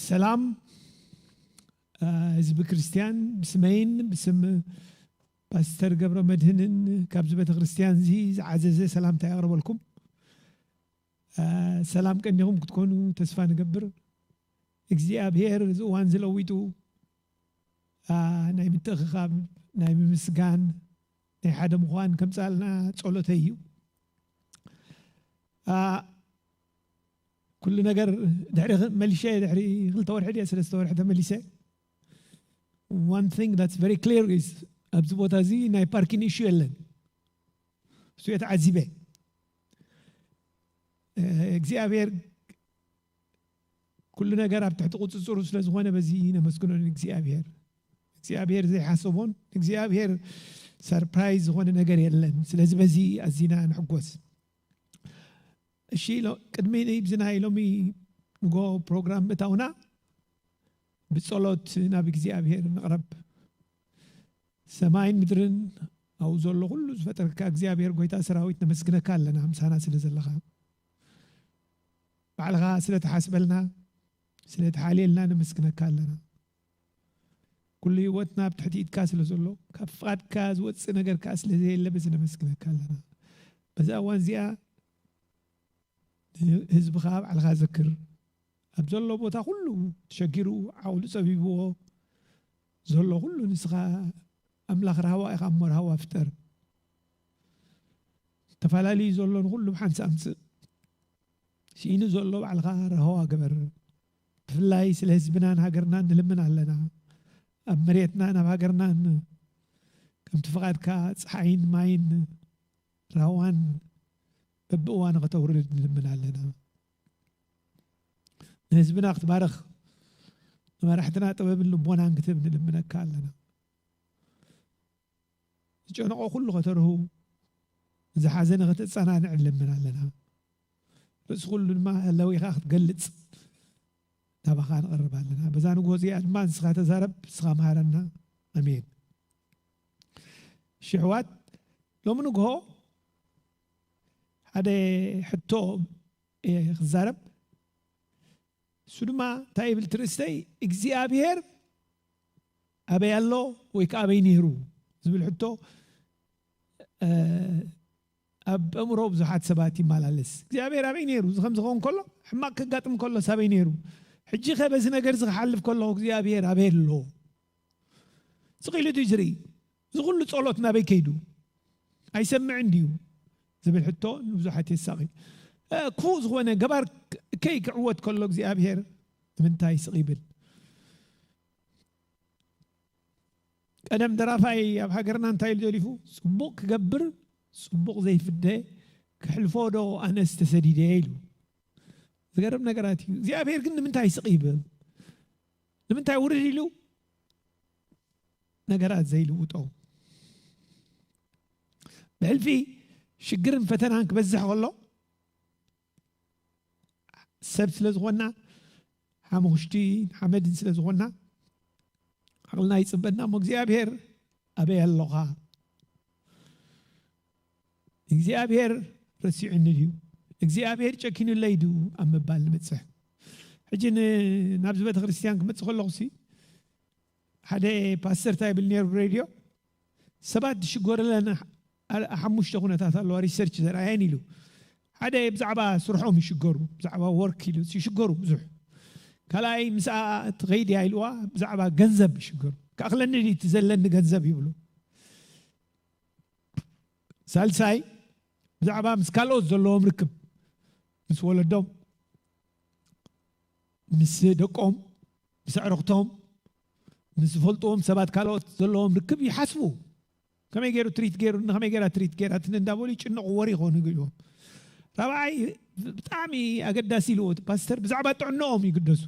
ሰላም ህዝቢ ክርስቲያን፣ ብስመይን ብስም ፓስተር ገብረ መድህንን ካብዚ ቤተ ክርስቲያን እዚ ዝዓዘዘ ሰላምታ የቕርበልኩም። ሰላም ቀኒኹም ክትኮኑ ተስፋ ንገብር። እግዚኣብሔር እዚ እዋን ዝለዊጡ ናይ ምትእኽኻብ፣ ናይ ምምስጋን፣ ናይ ሓደ ምዃን ከምፃልና ጸሎተይ እዩ። ኩሉ ነገር ድሕሪ መሊሸ፣ ድሕሪ ክልተ ወርሒ ድየ ሰለስተ ወርሒ ተመሊሰ። One thing that's very clear is ኣብዚ ቦታ እዚ ናይ ፓርኪን ኢሹ የለን። እሱ እየ ተዓዚበ። እግዚኣብሔር ኩሉ ነገር ኣብ ትሕቲ ቁፅፅሩ ስለ ዝኾነ በዚ ነመስግኖ ንእግዚኣብሔር። እግዚኣብሔር ዘይሓሰቦን እግዚኣብሔር ሰርፕራይዝ ዝኾነ ነገር የለን። ስለዚ በዚ ኣዚና ንሕጎስ። እሺ፣ ቅድሚ ብዚ ናይ ሎሚ ንጎ ፕሮግራም ምእታውና ብጸሎት ናብ እግዚኣብሔር ንቕረብ። ሰማይን ምድርን ኣብኡ ዘሎ ኩሉ ዝፈጠርካ እግዚኣብሔር ጎይታ ሰራዊት ነመስግነካ ኣለና፣ ምሳና ስለ ዘለኻ፣ ባዕልኻ ስለ ትሓስበልና፣ ስለ ትሓልየልና ነመስግነካ ኣለና። ኩሉ ህይወትና ኣብ ትሕቲ ኢድካ ስለ ዘሎ፣ ካብ ፍቓድካ ዝወፅእ ነገር ከኣ ስለ ዘየለ በዚ ነመስግነካ ኣለና። በዛ እዋን እዚኣ ህዝብኻ ባዕልኻ ዘክር። ኣብ ዘሎ ቦታ ኩሉ ተሸጊሩ፣ ዓውሉ ጸቢብዎ ዘሎ ኩሉ ንስኻ ኣምላኽ ራህዋ ኢኻ እሞ ራህዋ ፍጠር። ተፈላለዩ ዘሎ ንኹሉ ብሓንሳእ ኣምጽእ። ስኢኑ ዘሎ ባዕልኻ ራህዋ ግበር። ብፍላይ ስለ ህዝብናን ሃገርናን ንልምን ኣለና። ኣብ መሬትናን ኣብ ሃገርናን ከምቲ ፍቓድካ ጸሓይን ማይን ራህዋን በብእዋኑ ከተውርድ ንልምን ኣለና። ንህዝብና ክትባርኽ፣ ንመራሕትና ጥበብን ልቦናን ክትህብ ንልምነካ ኣለና። ዝጨነቖ ኩሉ ከተርህው፣ ዝሓዘነ ከተጸናንዕ ንልምን ኣለና። ርእሲ ኩሉ ድማ ለዊኻ ክትገልጽ ናባኻ ንቐርብ ኣለና። በዛ ንግሆ እዚኣ ድማ ንስኻ ተዛረብ፣ ንስኻ መሃረና። ኣሜን። እሺ ኣሕዋት፣ ሎሚ ንግሆ ሓደ ሕቶ እየ ክዛረብ። እሱ ድማ እንታይ ይብል ትርእስተይ? እግዚኣብሔር ኣበይ ኣሎ ወይ ከዓ ኣበይ ነይሩ ዝብል ሕቶ፣ እ፣ ኣብ ኣእምሮ ብዙሓት ሰባት ይመላለስ። እግዚኣብሔር ኣበይ ነይሩ? እዚ ከም ዝኸውን ከሎ፣ ሕማቕ ከጋጥም ከሎስ ኣበይ ነይሩ? ሕጂ ኸ በዚ ነገር እዚ ክሓልፍ ከለኹ እግዚኣብሔር ኣበይ ኣሎ? ስቕ ኢሉ ድዩ ዝርኢ? እዚ ኩሉ ጸሎት ናበይ ከይዱ? ኣይሰምዕን ድዩ? ዝብል ሕቶ ንብዙሓት የሳቒ። እ፣ ክፉእ ዝኾነ ገባር ክ-፣ ከይ ክዕወት ከሎ እግዚኣብሔር ንምንታይ ስቕ ይብል? ቀደም ደራፋይ ኣብ ሃገርና እንታይ ኢሉ ደሊፉ? "ጽቡቕ ክገብር ጽቡቕ ዘይፍደ፣ ክሕልፎ ዶ ኣነስ ተሰዲደ?" ኢሉ። ዝገርም ነገራት እዩ። እግዚኣብሔር ግን ንምንታይ ስቕ ይብል? ንምንታይ ውርድ ኢሉ ነገራት ዘይልውጦ? ብሕልፊ ሽግርን ፈተናን ክበዝሕ ከሎ፣ ሰብ ስለ ዝኾንና፣ ሓሙኽሽቲ ሓመድን ስለ ዝኾንና፣ ዓቕልና ይጽበና እሞ፣ እግዚኣብሔር ኣበይ ኣሎኻ? እግዚኣብሔር ረሲዑኒ ድዩ? እግዚኣብሔር ጨኪኑለይ ድዩ ኣብ ምባል ንበጽሕ። ሕጂ ን-፣ ናብዚ ቤተ ክርስቲያን ክመጽእ ከለኹሲ፣ ሓደ ፓስተር እንታይ ይብል ነይሩ ብሬድዮ? ሰባት ዝሽገሩለን ኣ-፣ ሓሙሽተ ኩነታት ኣለዋ፣ ሪሰርች ዘርኣየን ኢሉ። ሓደ ብዛዕባ ስርሖም ይሽገሩ፣ ብዛዕባ ወርክ ኢሉ ይሽገሩ ብዙሕ። ካልኣይ ምስኣ ትኸይድ እያ ኢልዋ፣ ብዛዕባ ገንዘብ ይሽገሩ። "ክኣኽለኒ ድዩ እቲ ዘለኒ ገንዘብ?" ይብሉ። ሳልሳይ ብዛዕባ ምስ ካልኦት ዘለዎም ርክብ፣ ምስ ወለዶም፣ ምስ ደቆም፣ ምስ ኣዕሩኽቶም፣ ምስ ዝፈልጥዎም ሰባት ካልኦት ዘለዎም ርክብ ይሓስቡ። ከመይ ገይሩ ትሪት ገይሩኒ፣ ከመይ ገይራ ትሪት ገይራትኒ እንዳበሉ ይጭነቑ፣ ወሪ ይኾኑ ይግልዎም። ራብዓይ ብጣዕሚ ኣገዳሲ ኢልዎ እቲ ፓስተር፣ ብዛዕባ ጥዕንኦም ይግደሱ።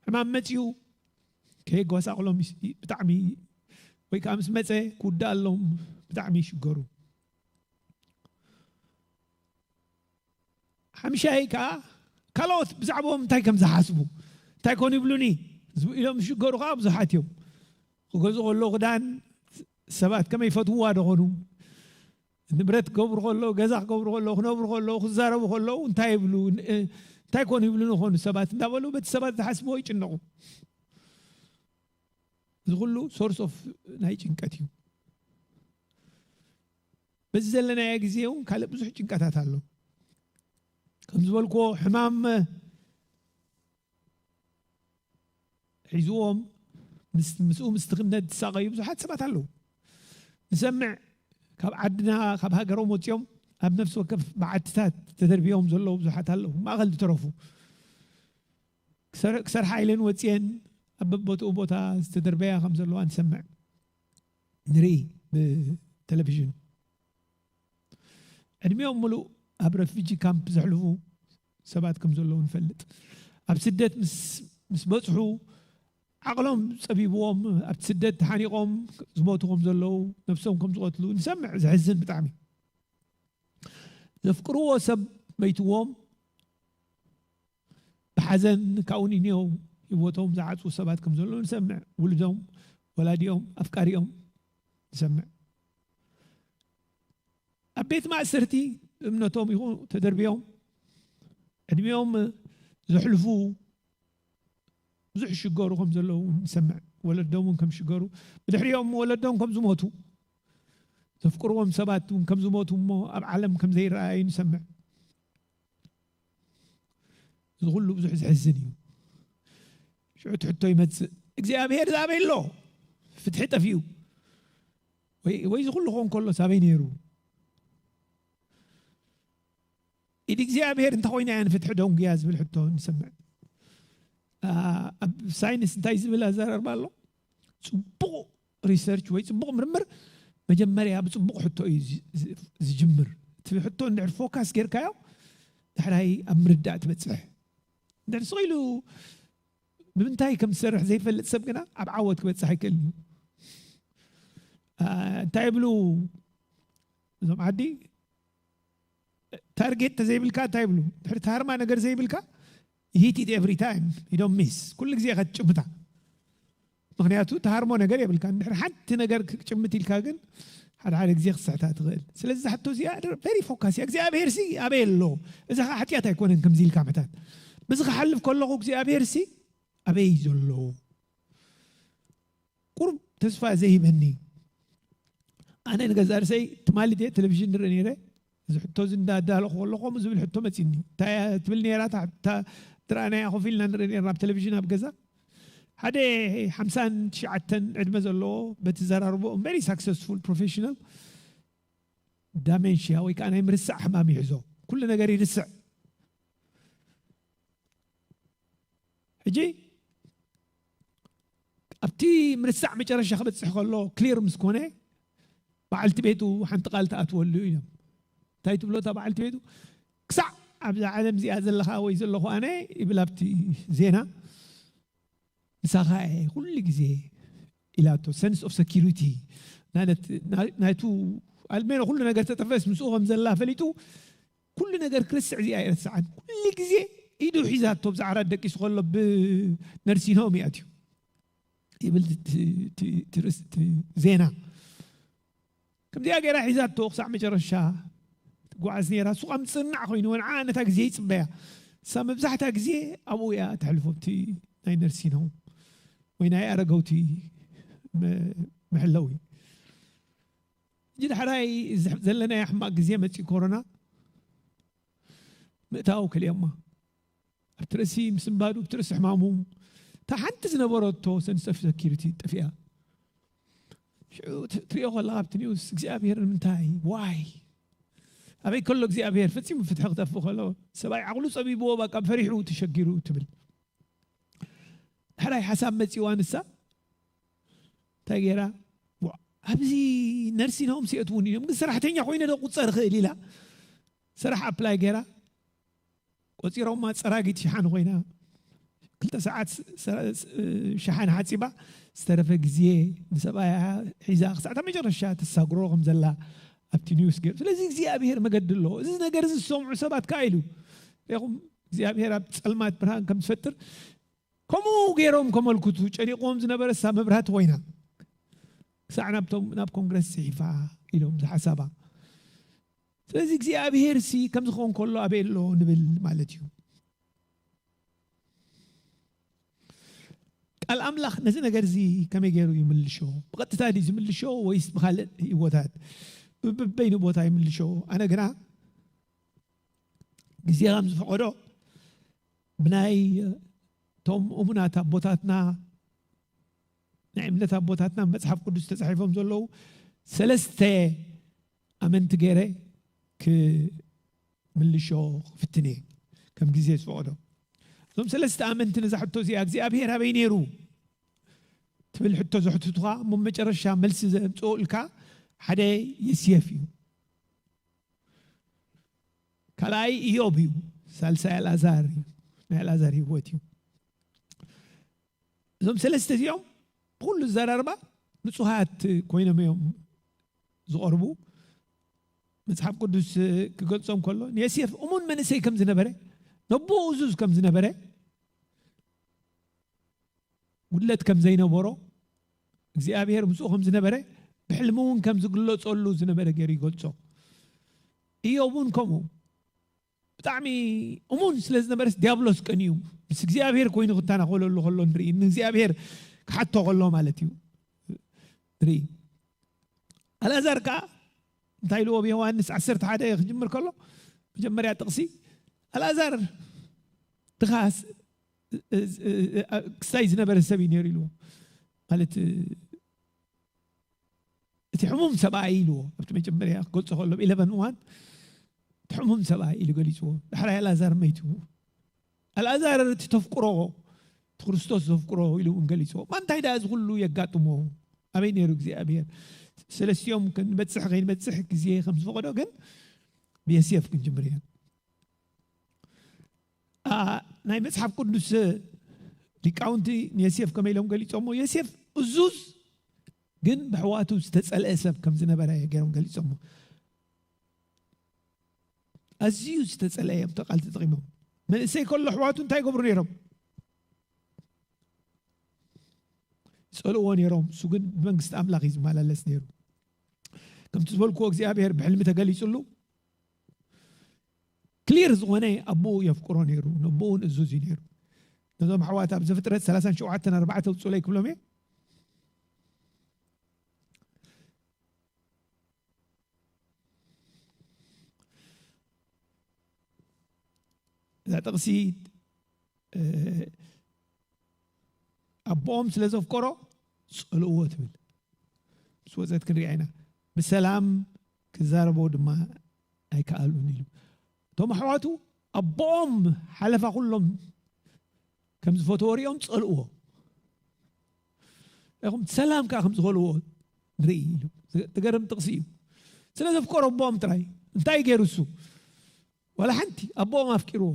ሕማም መጺኡ ከየጓሳቕሎም ይስ-፣ ይ-፣ ብጣዕሚ፣ ወይ ከዓ ምስ መጸ ክውዳኣሎም ብጣዕሚ ይሽገሩ። ሓምሻይ ከዓ ካልኦት ብዛዕባኦም እንታይ ከም ዝሓስቡ፣ እንታይ ኮን ይብሉኒ ዝብ-፣ ኢሎም ዝሽገሩ ከዓ ብዙሓት እዮም። ክገዝኡ ከለዉ ክዳን ሰባት ከመይ ይፈትውዋ ዶ ኾኑ? ንብረት ክገብሩ ከለዉ፣ ገዛ ክገብሩ ከለዉ፣ ክነብሩ ከለዉ፣ ክዛረቡ ከለዉ እንታይ ይብሉ? ን-፣ እ፣ እንታይ ኮን ይብሉ ንኾኑ ሰባት እንዳበሉ በቲ ሰባት ዝሓስብዎ ይጭነቑ። እዚ ኩሉ source of ናይ ጭንቀት እዩ። በዚ ዘለናዮ ግዜ እውን ካልእ ብዙሕ ጭንቀታት ኣሎ። ከም ዝበልክዎ ሕማም ሒዝዎም ምስ- ምስኡ ምስቲ ክነት ዝሳቐዩ ብዙሓት ሰባት ኣለዉ። ንሰምዕ ካብ ዓድና ካብ ሃገሮም ወፂኦም ኣብ ነፍሲ ወከፍ በዓትታት ተደርቢዮም ዘለዉ ብዙሓት ኣለዉ። ማእኸል ዝተረፉ ክሰር- ክሰርሓ ኢለን ወፂኤን ኣብ በቦትኡ ቦታ ዝተደርበያ ከም ዘለዋ ንሰምዕ ንርኢ ብቴሌቪዥን። ዕድሚኦም ሙሉእ ኣብ ረፊጂ ካምፕ ዘሕልፉ ሰባት ከም ዘለዉ ንፈልጥ። ኣብ ስደት ምስ- ምስ በፅሑ ዓቕሎም ፀቢብዎም ኣብቲ ስደት ተሓኒቖም ዝሞቱ ከም ዘለዉ ነብሶም ከም ዝቐትሉ ንሰምዕ። ዘሕዝን ብጣዕሚ። ዘፍቅርዎ ሰብ መይትዎም ብሓዘን ካብኡ ንንየው ህይወቶም ዝዓፁ ሰባት ከም ዘለዉ ንሰምዕ። ውሉዶም፣ ወላዲኦም፣ ኣፍቃሪኦም ንሰምዕ። ኣብ ቤት ማእሰርቲ እምነቶም ይኹ ተደርቢዮም ዕድሚኦም ዘሕልፉ ብዙሕ ሽገሩ ከም ዘለዉ ንሰምዕ። ወለዶም እውን ከም ሽገሩ ብድሕሪኦም ወለዶም ከም ዝሞቱ ዘፍቅርዎም ሰባት እውን ከም ዝሞቱ እሞ ኣብ ዓለም ከም ዘይረኣዩ ንሰምዕ። እዚ ኩሉ ብዙሕ ዘሕዝን እዩ። ሽዑ እቲ ሕቶ ይመጽእ፣ እግዚኣብሔር ኣበይ ኣሎ? ፍትሒ ጠፊኡ ወይ ወይ እዚ ኩሉ ክኸውን ከሎ ኣበይ ነይሩ? ኢድ እግዚኣብሔር እንታይ ኮይና እያ ንፍትሒ ደንጉያ ዝብል ሕቶ ንሰምዕ። ኣብ ሳይንስ እንታይ ዝብል ኣዘራርባ ኣሎ? ፅቡቕ ሪሰርች ወይ ፅቡቕ ምርምር መጀመርያ ብፅቡቕ ሕቶ እዩ ዝጅምር። እቲ ሕቶ እንድሕር ፎካስ ጌርካዮ ዳሕራይ ኣብ ምርዳእ ትበፅሕ። እንድሕር ስቕ ኢሉ ብምንታይ ከም ዝሰርሕ ዘይፈልጥ ሰብ ግና ኣብ ዓወት ክበፅሕ ኣይክእልን እዩ። እንታይ ይብሉ እዞም ዓዲ? ታርጌት ተዘይብልካ እንታይ ይብሉ? ድሕሪ ታርማ ነገር ዘይብልካ ሂት ኢት ኤቭሪ ታይም። ዶንት ሚስ። ኩሉ ግዜ ከትጭምታ። ምክንያቱ ተሃርሞ ነገር የብልካ። ድሕሪ ሓንቲ ነገር ክጭምት ኢልካ ግን ሓደ ሓደ ግዜ ክስሕታ ትኽእል። ስለዚ ዝሓቶ እዚኣ ቨሪ ፎካስ እያ። እግዚኣብሔር ሲ ኣበይ ኣሎ? እዛ ከዓ ሓጢኣት ኣይኮነን ከምዚ ኢልካ ምሕታት። ብዚ ክሓልፍ ከለኹ እግዚኣብሔር ሲ ኣበይ ዘሎ? ቁሩብ ተስፋ ዘይህበኒ። ኣነ ንገዛ ርእሰይ ትማሊ ድየ ቴሌቪዥን ንርኢ ነይረ። እዚ ሕቶ እዚ እንዳዳለኹ ከለኹ ከምኡ ዝብል ሕቶ መፂኒ። እንታይ እያ ትብል ነይራ? እታ- እታ ዝረኣናያ ኮፍ ኢልና ንርኢ ነይርና ኣብ ቴሌቪዥን ኣብ ገዛ። ሓደ ሓምሳን ትሽዓተን ዕድመ ዘለዎ በቲ ዘራርቦ ቨሪ ሳክሰስፉል ፕሮፌሽናል ዳሜንሽያ ወይ ከዓ ናይ ምርሳዕ ሕማም ይሕዞ። ኩሉ ነገር ይርስዕ። ሕጂ ኣብቲ ምርሳዕ መጨረሻ ክበፅሕ ከሎ ክሊር ምስ ኮነ በዓልቲ ቤቱ ሓንቲ ቃል ትኣትወሉ እዮም። እንታይ ትብሎ እታ በዓልቲ ቤቱ? ክሳዕ ኣብዛ ዓለም እዚኣ ዘለኻ ወይ ዘለኹ ኣነ ይብል ኣብቲ ዜና። ምሳኻ እየ ኩሉ ግዜ ኢላቶ። ሰንስ ኦፍ ሰኪሪቲ ማለት ናይቱ ኣልሜኖ ኩሉ ነገር ተጠፈስ ምስኡ ከም ዘላ ፈሊጡ ኩሉ ነገር ክርስዕ እዚኣ ኣይረስዓን። ኩሉ ግዜ ኢዱ ሒዛቶ ብዛ ዓራት ደቂሱ ከሎ ብነርሲንሆም ይኣትዩ ይብል እቲ- እቲ- እቲ ርእስ- እቲ ዜና። ከምዚኣ ገይራ ሒዛቶ ክሳዕ መጨረሻ ትጓዓዝ ነይራ። እሱ ቃ ምፅናዕ ኮይኑ ወንዓ ነታ ግዜ ይፅበያ። እሳ መብዛሕታ ግዜ ኣብኡ እያ ተሕልፎ፣ እቲ ናይ ነርሲንሆም ወይ ናይ ኣረገውቲ መ- መሐለዊ። ሕጂ ዳሕራይ ዘለናዮ ሕማቕ ግዜ መፂኡ ኮሮና ምእታው ከሊኦማ። ኣብቲ ርእሲ ምስንባዱ ኣብቲ ርእሲ ሕማሙ እታ ሓንቲ ዝነበረቶ ሰንስ ኦፍ ሰኪሪቲ ጠፊኣ። ሽዑ ትሪኦ ከለካ ኣብቲ ኒውስ እግዚኣብሔር ንምንታይ ዋይ ኣበይ ከሎ እግዚኣብሔር ፈፂሙ ፍትሒ ክጠፍእ ከሎ ሰብኣይ ዓቕሉ ፀቢብዎ በቃ ፈሪሑ ተሸጊሩ ትብል። ሕራይ ሓሳብ መፂዋ ንሳ እንታይ ገይራ? ኣብዚ ነርሲንሆም ሲኦት እውን እዮም ግን ሰራሕተኛ ኮይነ ዶ ቁፀር ክእል ኢላ ስራሕ ኣፕላይ ገይራ ቆፂሮማ ፀራጊት ሸሓን ኮይና ክልተ ሰዓት ሸሓን ሓፂባ ዝተረፈ ግዜ ንሰብኣያ ሒዛ ክሳዕታ መጨረሻ ተሳግሮ ከም ዘላ ኣብቲ ኒውስ ገይሩ። ስለዚ እግዚኣብሔር መገዲ ኣለዎ። እዚ ነገር እዚ ዝሰምዑ ሰባት ከዓ ኢሉ ኹም እግዚኣብሔር ኣብ ፀልማት ብርሃን ከም ዝፈጥር ከምኡ ገይሮም ከመልክቱ ጨኒቕዎም ዝነበረ እሳ መብራህቲ ኮይና ክሳዕ ናብቶም ናብ ኮንግረስ ፅሒፋ ኢሎም ዝሓሳባ። ስለዚ እግዚኣብሔር ሲ ከምዚ ክኸውን ከሎ ኣበይ ኣሎ ንብል ማለት እዩ። ቃል ኣምላኽ ነዚ ነገር እዚ ከመይ ገይሩ ይምልሾ? ብቐጥታ ድዩ ዝምልሾ ወይስ ብኻልእ ህይወታት? ብበይኑ ቦታ ይምልሾ? ኣነ ግና ግዜ ከም ዝፈቐዶ ብናይ እቶም እሙናት ኣቦታትና፣ ናይ እምነት ኣቦታትና መጽሓፍ ቅዱስ ተጻሒፎም ዘለዉ ሰለስተ ኣመንቲ ገይረ ክምልሾ ክፍትን እየ፣ ከም ግዜ ዝፈቐዶ። እዞም ሰለስተ ኣመንቲ ነዛ ሕቶ እዚኣ፣ እግዚኣብሔር ኣበይ ነይሩ? ትብል ሕቶ ዘሕትቱኻ፣ እሞ መጨረሻ መልሲ ዘምጽኡልካ፣ ሓደ የስየፍ እዩ። ካልኣይ ኢዮብ እዩ። ሳልሳይ ኣልኣዛር እዩ። ናይ ኣልኣዛር ህይወት እዩ። እዞም ሰለስተ እዚኦም ብኹሉ ዘራርባ ንጹሃት ኮይኖም እዮም ዝቐርቡ። መጽሓፍ ቅዱስ ክገልጾም ከሎ፣ ንየሴፍ እሙን መንእሰይ ከም ዝነበረ፣ ነቦኡ እዙዝ ከም ዝነበረ፣ ጉድለት ከም ዘይነበሮ፣ እግዚኣብሔር ምስኡ ከም ዝነበረ፣ ብሕልሚ እውን ከም ዝግለጸሉ ዝነበረ ገይሩ ይገልጾ። ኢዮብ እውን ከምኡ ብጣዕሚ እሙን ስለ ዝነበረስ፣ ዲያብሎስ ቀንዩ ምስ እግዚኣብሔር ኮይኑ ክተናኸለሉ ከሎ ንርኢ፣ ንእግዚኣብሔር ክሓቶ ከሎ ማለት እዩ ንርኢ። ኣልኣዛር ከኣ እንታይ ኢልዎ? ብዮሃንስ ዓሰርተ ሓደ ክጅምር ከሎ፣ መጀመርያ ጥቕሲ፣ ኣልኣዛር ድኻ ስ-፣ እ-፣ እ-፣ እ-፣ ክስታይ ዝነበረ ሰብ እዩ ነይሩ ኢልዎ። ማለት፣ እቲ ሕሙም ሰብኣይ ኢልዎ። ኣብቲ መጀመርያ ክገልጾ ከሎ፣ ኢለቨን እዋን፣ እቲ ሕሙም ሰብኣይ ኢሉ ገሊጽዎ። ዳሕራይ ኣልኣዛር መይቱ። ኣልኣዛር እቲ ተፍቅሮ፣ እቲ ክርስቶስ ዘፍቅሮ ኢሉ እውን ገሊጽዎ። እማ እንታይ ደኣ እዚ ኩሉ የጋጥሞ? ኣበይ ነይሩ እግዚኣብሔር? ሰለስቲኦም ክንበጽሕ ከይንበጽሕ ግዜ ከም ዝፈቐዶ ግን ብየሴፍ ክንጅምር ኢና። ኣ፣ ናይ መጽሓፍ ቅዱስ ሊቃውንቲ ንየሴፍ ከመይ ኢሎም ገሊጾሞ? የሴፍ እዙዝ ግን ብሕዋቱ ዝተጸልአ ሰብ ከም ዝነበረ ገይሮም ገሊጾሞ። ኣዝዩ ዝተጸልአ እዮም እቲ ቃል ተጠቒሞም። መንእሰይ ከሎ ኣሕዋቱ እንታይ ይገብሩ ነይሮም? ይጸልእዎ ነይሮም። እሱ ግን ብመንግስቲ ኣምላኽ እዩ ዝመላለስ ነይሩ። ከምቲ ዝበልክዎ እግዚኣብሔር ብሕልሚ ተገሊጹሉ ክሊር ዝኾነ ኣቦኡ የፍቅሮ ነይሩ፣ ነቦኡን እዙዝ እዩ ነይሩ። ነዞም ኣሕዋት ኣብ ዘፍጥረት ሰላሳን ሸውዓተን ኣርባዕተ ውጹለይ ክብሎም እየ። እዛ ጥቕሲ፣ እ፣ ኣቦኦም ስለ ዘፍቀሮ ጸልእዎ ትብል። ምስ ወጸት ክንሪኣ ኢና። ብሰላም ክዛረቦ ድማ ኣይከኣሉን ኢሉ። እቶም ኣሕዋቱ ኣቦኦም ሓለፋ ኩሎም ከም ዝፈትዎ ሪኦም ጸልእዎ። ኢኹም ሰላም ከኣ ከም ዝኸልዎ ንርኢ ኢሉ። ትገርም ጥቕሲ እዩ። ስለ ዘፍቀሮ ኣቦኦም ጥራይ። እንታይ ገይሩ እሱ? ዋላ ሓንቲ ኣቦኦም ኣፍቂርዎ።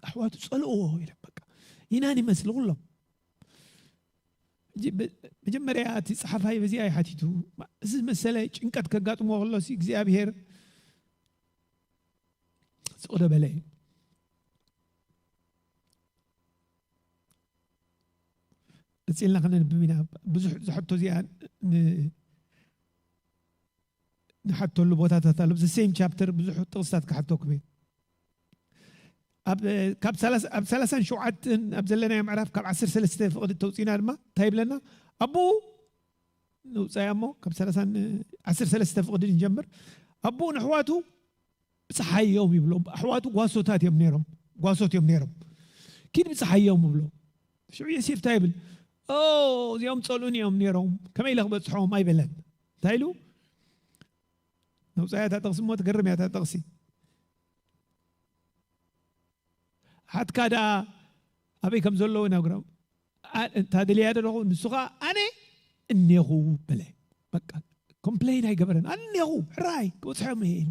ኣሕዋቱ ጸልእዎ ኢሎም በቃ። ይናን ይመስል ኩሎም። ሕጂ ብ-፣ መጀመርያ እቲ ጸሓፋይ በዚኣ እዩ ሓቲቱ። እዚ መሰለ ጭንቀት ከጋጥሞ ከሎሲ እግዚኣብሔር ስቕ ዶ በለ? ቀጺልና ከነንብብ ኢና። ብዙሕ ዝሕቶ እዚኣ ን-፣ ንሓተሉ ቦታታት ኣሎ። ኣብዚ ሴም ቻፕተር ብዙሕ ጥቕስታት ክሓተኩም እየ። ኣብ፣ ካብ ሰላሳ፣ ኣብ ሰላሳን ሸውዓተን ኣብ ዘለናዮ ምዕራፍ ካብ ዓሰርተ ሰለስተ ፍቕዲ ተውፂና ድማ እንታይ ይብለና? ኣቦኡ ንውፃያ እሞ ካብ ሰላሳን ዓሰርተ ሰለስተ ፍቕዲ ንጀምር። ኣቦኡ ንኣሕዋቱ ብፀሓዮም ይብሎ። ኣሕዋቱ ጓሶታት እዮም ነይሮም፣ ጓሶት እዮም ነይሮም። ኪድ ብፀሓዮም ይብሎ። ሽዑ የሴፍ እንታይ ይብል? ኦ፣ እዚኦም ጸልኡኒ እዮም ነይሮም፣ ከመይ ኢለ ክበጽሖም ኣይበለን። እንታይ ኢሉ? ነውጻያ እታ ጥቕሲ እሞ ትገርም እያ እታ ጥቕሲ። ሓትካ ደኣ ኣበይ ከም ዘለዉ ይነግሮም። ኣ-፣ እንታ ደልያ ደለኹ፣ ንሱ ኸኣ ኣነ እኔኹ በለ። በቃ፣ ኮምፕሌን ኣይገበረን። ኣነ እኔኹ፣ ሕራይ፣ ክበጽሖም እየ ኢሉ።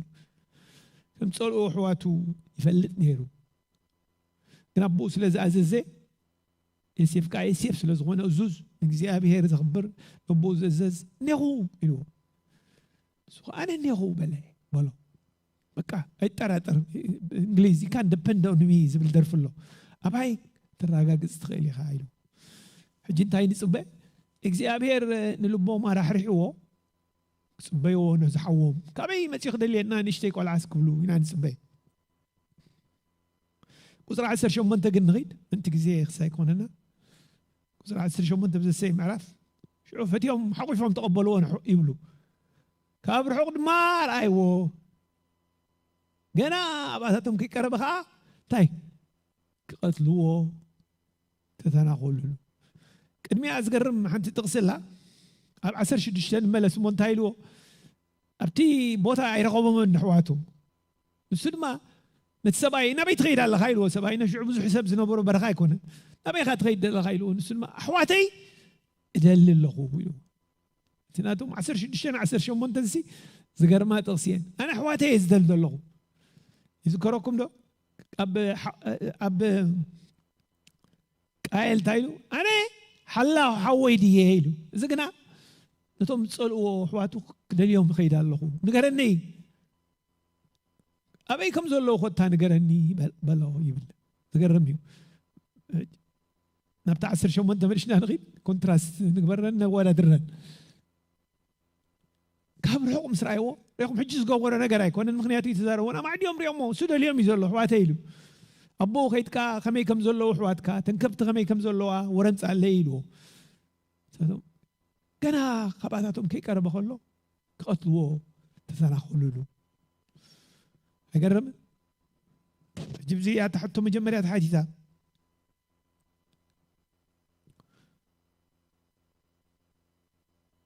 ከም ጸልኡ ኣሕዋቱ ይፈልጥ ነይሩ። ግን ኣቦኡ ስለ ዝኣዘዘ፣ ዮሴፍ ከኣ ዮሴፍ ስለ ዝኾነ እዙዝ፣ ንእግዚኣብሔር ዘኽብር፣ ነቦኡ ዝእዘዝ፣ "እኔኹ" ኢልዎ። ንሱ ኸኣ "ኣነ እኔኹ" በለ፣ በሎ። በቃ፣ ኣይጠራጠር። እንግሊዝ፣ "You can depend on me" ዝብል ደርፊ ኣሎ። "ኣባይ ተረጋግጽ ትኽእል ኢኻ" ኢሉ። ሕጂ እንታይ ንጽበ? እግዚኣብሔር ንልቦም ኣራሕሪሕዎ፣ ክጽበይዎ ነዚ ሓዎም። "ካበይ መጺኡ ክደልየና ንእሽተይ ቆልዓስ?" ክብሉ ኢና ንጽበ። ቁፅሪ ዓሰርተ ሸሞንተ ግን ንኺድ፣ ምእንቲ ግዜ ክሳይ ክኾነና። ቁፅሪ ዓሰርተ ሸሞንተ ብዘሰይ ምዕራፍ፣ ሽዑ ፈትዮም ሓቑፎም ተቐበልዎ ንሑ-፣ ይብሉ። ካብ ርሑቕ ድማ ረኣይዎ። ገና ኣብኣታቶም ከይቀረበ ኸዓ እንታይ? ክቐትልዎ ተተናኾሉሉ። ቅድሚኣ ዝገርም ሓንቲ ጥቕሲ ኣላ። ኣብ ዓሰርተ ሽዱሽተ ንመለስ እሞ እንታይ ኢልዎ? ኣብቲ ቦታ ኣይረኸቦምን ኣሕዋቱ። ንሱ ድማ ነቲ ሰብኣይ፣ "ናበይ ትኸይድ ኣለኻ?" ኢልዎ። ሰብኣይ ነሽዑ ብዙሕ ሰብ ዝነበሮ በረኻ ኣይኮነን። "ናበይ ኢኻ ትኸይድ ዘለኻ?" ኢልዎ። ንሱ ድማ፣ "ኣሕዋተይ እደሊ ኣለኹ" ኢልዎ። እቲ ናቶም ዓሰርተ ሽዱሽተ ዓሰርተ ሸሞንተ ሲ ዝገርማ ጥቕሲ እየን። "ኣነ ኣሕዋተይ እየ ዝደሊ ዘለኹ።" ይዝከረኩም ዶ? ኣብ ሓ-፣ ኣብ ቃየል እንታይ ኢሉ? "ኣነ ሓላው ሓወይ ድየ?" ኢሉ። እዚ ግና ነቶም ዝጸልእዎ ኣሕዋቱ ክደልዮም ይኸይድ ኣለኹ። "ንገረኒ፣ ኣበይ ከም ዘለዉ ኮታ ንገረኒ" በል-፣ በሎ ይብል። ዝገርም እዩ። ናብቲ ዓሰርተ ሸሞንተ ተመሊስና ንኺድ፣ ኮንትራስት ንግበረን ነወዳድረን። ካብ ርሑቕ ምስ ረኣይዎ፣ ርሑቕ ሕጂ ዝገበሮ ነገር ኣይኮነን፣ ምኽንያቱ እዩ ተዛረቦ። ኣማዕድዮም ሪኦሞ፣ እሱ ደልዮም እዩ ዘሎ፣ ኣሕዋተይ ኢሉ። ኣቦኡ ከይድካ ከመይ ከም ዘለዉ ኣሕዋትካ፣ ተንከፍቲ ከመይ ከም ዘለዋ ወረ ምጻለይ ኢልዎ። ንሳቶም ገና ካብኣታቶም ከይቀረበ ከሎ ክቐትልዎ ተሰናኸሉሉ። ኣይገርምን? ሕጂ ብዚ እያ እታ ሕቶ መጀመርያ ተሓቲታ።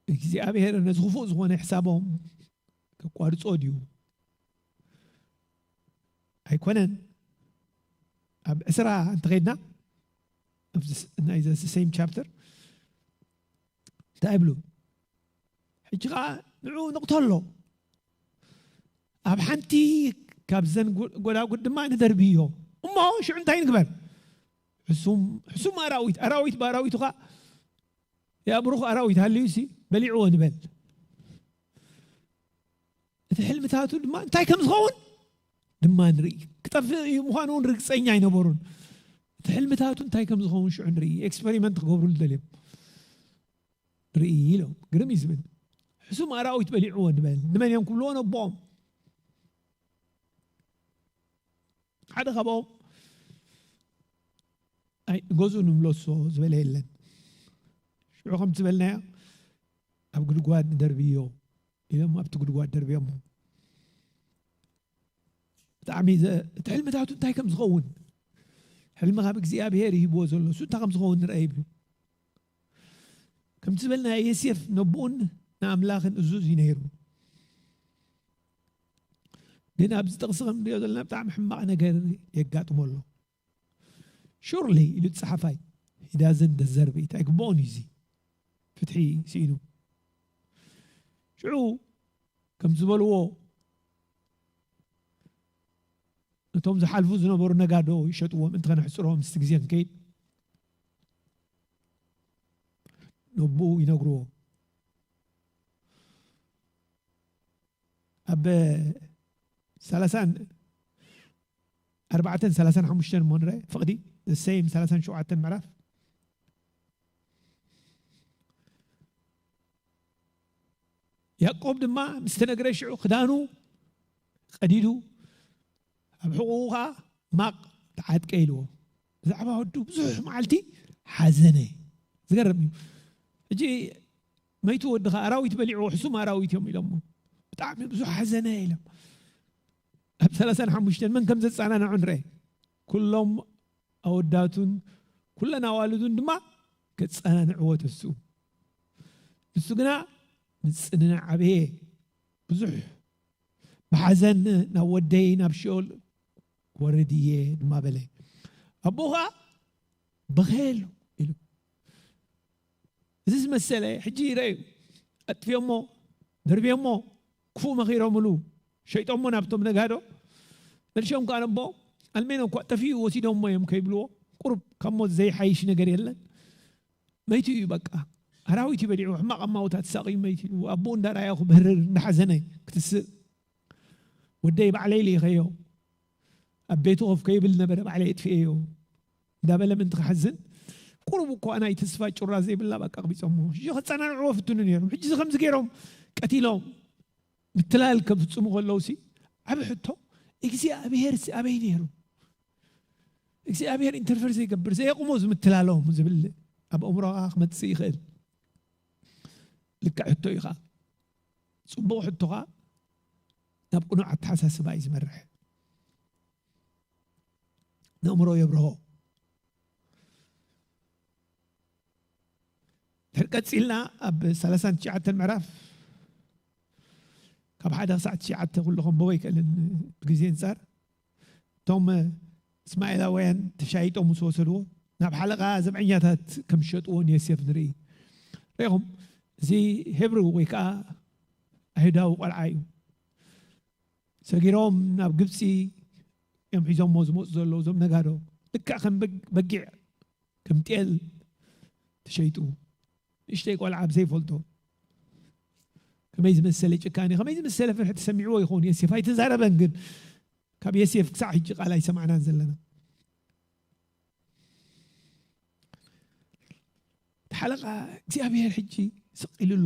እግዚኣብሔር ነዚ ክፉእ ዝኾነ ሕሳቦም ከቋርጾ ድዩ? ኣይኮነን። ኣብ ዕስራ እንተኸይድና፣ ኣብዚ ስ-፣ ናይ ዘ-፣ ሴም ቻፕተር እንታይ ይብሉ? ሕጂ ኸዓ ንዑ ንቕተሎ፣ ኣብ ሓንቲ ካብዘን ጎ-፣ ጎዳጉድ ድማ ንደርብዮ፣ እሞ ሽዑ እንታይ ንግበር? ሕሱም፣ ሕሱም ኣራዊት፣ ኣራዊት ብኣራዊቱ ኸዓ የኣብሩኽ ኣራዊት ሃልዩሲ በሊዕዎ ንበል። እቲ ሕልምታቱ ድማ እንታይ ከም ዝኸውን ድማ ንርኢ። ክጠፍእ እዩ ምዃኑ እውን ርግጸኛ ኣይነበሩን። እቲ ሕልምታቱ እንታይ ከም ዝኸውን ሽዑ ንርኢ። ኤክስፐሪመንት ክገብሩሉ ደልዮም። ርኢ ኢሎም። ግርም እዩ ዝብል። ሕሱም ኣራዊት በሊዕዎ ንበል። ንመን እዮም ክብልዎ? ነቦኦም። ሓደ ካብኦም፣ "ኣይ፣ ገዝኡ ንምለሶ" ዝበለ የለን። ሽዑ ከምቲ ዝበልናዮ፣ "ኣብ ጉድጓድ ንደርብዮ" ኢሎም ኣብቲ ጉድጓድ ደርብዮሞ። ብጣዕሚ ዘ-፣ እቲ ሕልምታቱ እንታይ ከም ዝኸውን፣ ሕልሚ ካብ እግዚኣብሔር ይህብዎ ዘሎ፣ እሱ እንታይ ከም ዝኸውን ንርአ ይብሉ። ከምቲ ዝበልና፣ ዮሴፍ ነቦኡን ንኣምላኽን እዙዝ እዩ ነይሩ። ግን ኣብዚ ጥቕሲ ከም ንሪኦ ዘለና ብጣዕሚ ሕማቕ ነገር የጋጥሞ ኣሎ። ሹርሊ ኢሉ ጸሓፋይ፣ he doesn't deserve it፣ ኣይግብኦን እዩ እዚ። ፍትሒ ስኢኑ። ሽዑ ከም ዝበልዎ፣ ነቶም ዝሓልፉ ዝነበሩ ነጋዶ ይሸጥዎም፣ እንተ ከነሕጽሮም ምስቲ ግዜ ክንከይድ ነቦኡ ይነግርዎ። ኣብ ሰላሳን ኣርባዕተን ሰላሳን ሓሙሽተን እሞ ንርአ፣ ፍቕዲ፣ the same ሰላሳን ሸውዓተን ምዕራፍ። ያዕቆብ ድማ ምስ ተነግረ ሽዑ ክዳኑ ቀዲዱ፣ ኣብ ሕቑኡ ኸዓ ማቕ ተዓጥቀ ኢልዎ። ብዛዕባ ወዱ ብዙሕ መዓልቲ ሓዘነ። ዝገርም እዩ። ሕጂ መይቱ ወድኻ ኣራዊት በሊዕዎ፣ ሕሱም ኣራዊት እዮም ኢሎሞ። ብጣዕሚ ብዙሕ ሓዘነ ኢሎም። ኣብ ሰላሳን ሓሙሽተን መን ከም ዘጸናንዖ ንርአ። ኩሎም ኣወዳቱን ኩለን ኣዋልዱን ድማ ከጸናንዕዎ ተስኡ። ንሱ ግና ምጽንናዕ ኣበየ። ብዙሕ ብሓዘን ናብ ወደይ ናብ ሽኦል ክወርድ እየ ድማ በለ። ኣቦኡ ኸዓ በኸየሉ ኢሉ። እዚ ዝመሰለ ሕጂ ይረኣዩ። ኣጥፍዮሞ፣ ደርብዮሞ፣ ክፉእ መኺሮምሉ፣ ሸይጦሞ ናብቶም ነጋዶ። መልሾም ከኣ ነቦ፣ ኣልሜኖ እኳ ጠፊኡ ወሲዶሞ እዮም ከይብልዎ፣ ቁሩብ ካብ ሞት ዘይሓይሽ ነገር የለን። መይቱ እዩ በቃ። ኣራዊት እዩ በሊዑ፣ ሕማቕ ኣማውታ ተሳቕዩ መይቱ እዩ። ኣቦኡ እንዳረኣዮ ክብህርር፣ እንዳሓዘነ ክትስእ። ወደይ ባዕለይ ልኢኸዮ። ኣብ ቤቱ ኮፍ ከይብል ነበረ፣ ባዕለይ እጥፍኤዮ። እንዳበለ ምእንቲ ክሓዝን፣ ቁሩብ እኳ ናይ ተስፋ ጩራ ዘይብላ በቃ ቅቢጾሞ። ሽዑ ከጸናንዕዎ ፍትኑ ነይሮም። ሕጂ እዚ ከምዚ ገይሮም ቀቲሎም ምትላል ከፍጽሙ ከለውሲ፣ ዓቢ ሕቶ፣ እግዚኣብሄርሲ ኣበይ ነይሩ? እግዚኣብሔር ኢንተርፌር ዘይገብር፣ ዘየቑሞ ዝምትላሎም ዝብል ኣብ ኣእምሮኻ ክመጽእ ይኽእል። ልክዕ ሕቶ እዩ ኸዓ። ጽቡቕ ሕቶ ኸዓ ናብ ቅኑዕ ኣተሓሳስባ እዩ ዝመርሕ። ነእምሮ የብርሆ። ድሕር ቀጺልና ኣብ ሰላሳን ትሽዓተን ምዕራፍ ካብ ሓደ ክሳዕ ትሽዓተ ኩሉ ከንብቦ ኣይክእልን ብግዜ ኣንጻር። እቶም እስማኤላውያን ተሻይጦም ምስ ወሰድዎ ናብ ሓለቓ ዘብዐኛታት ከም ዝሸጥዎ ንዮሴፍ ንርኢ። ርኢኹም፣ እዚ ሄብሩ ወይ ከዓ ኣይሁዳዊ ቆልዓ እዩ። ሰጊሮም ናብ ግብፂ እዮም ሒዞሞ ዝመፁ ዘለዉ እዞም ነጋዶ። ልክዕ ከም በግ-፣ በጊዕ፣ ከም ጤል ተሸይጡ። ንእሽተይ ቆልዓ ኣብ ዘይፈልጦ። ከመይ ዝመሰለ ጭካኔ፣ ከመይ ዝመሰለ ፍርሒ ተሰሚዕዎ ይኸውን ዮሴፍ? ኣይተዛረበን፣ ግን ካብ ዮሴፍ ክሳዕ ሕጂ ቃል ኣይሰማዕናን ዘለና። እቲ ሓለቓ እግዚኣብሔር ሕጂ ስቕ ኢሉ ኣሎ።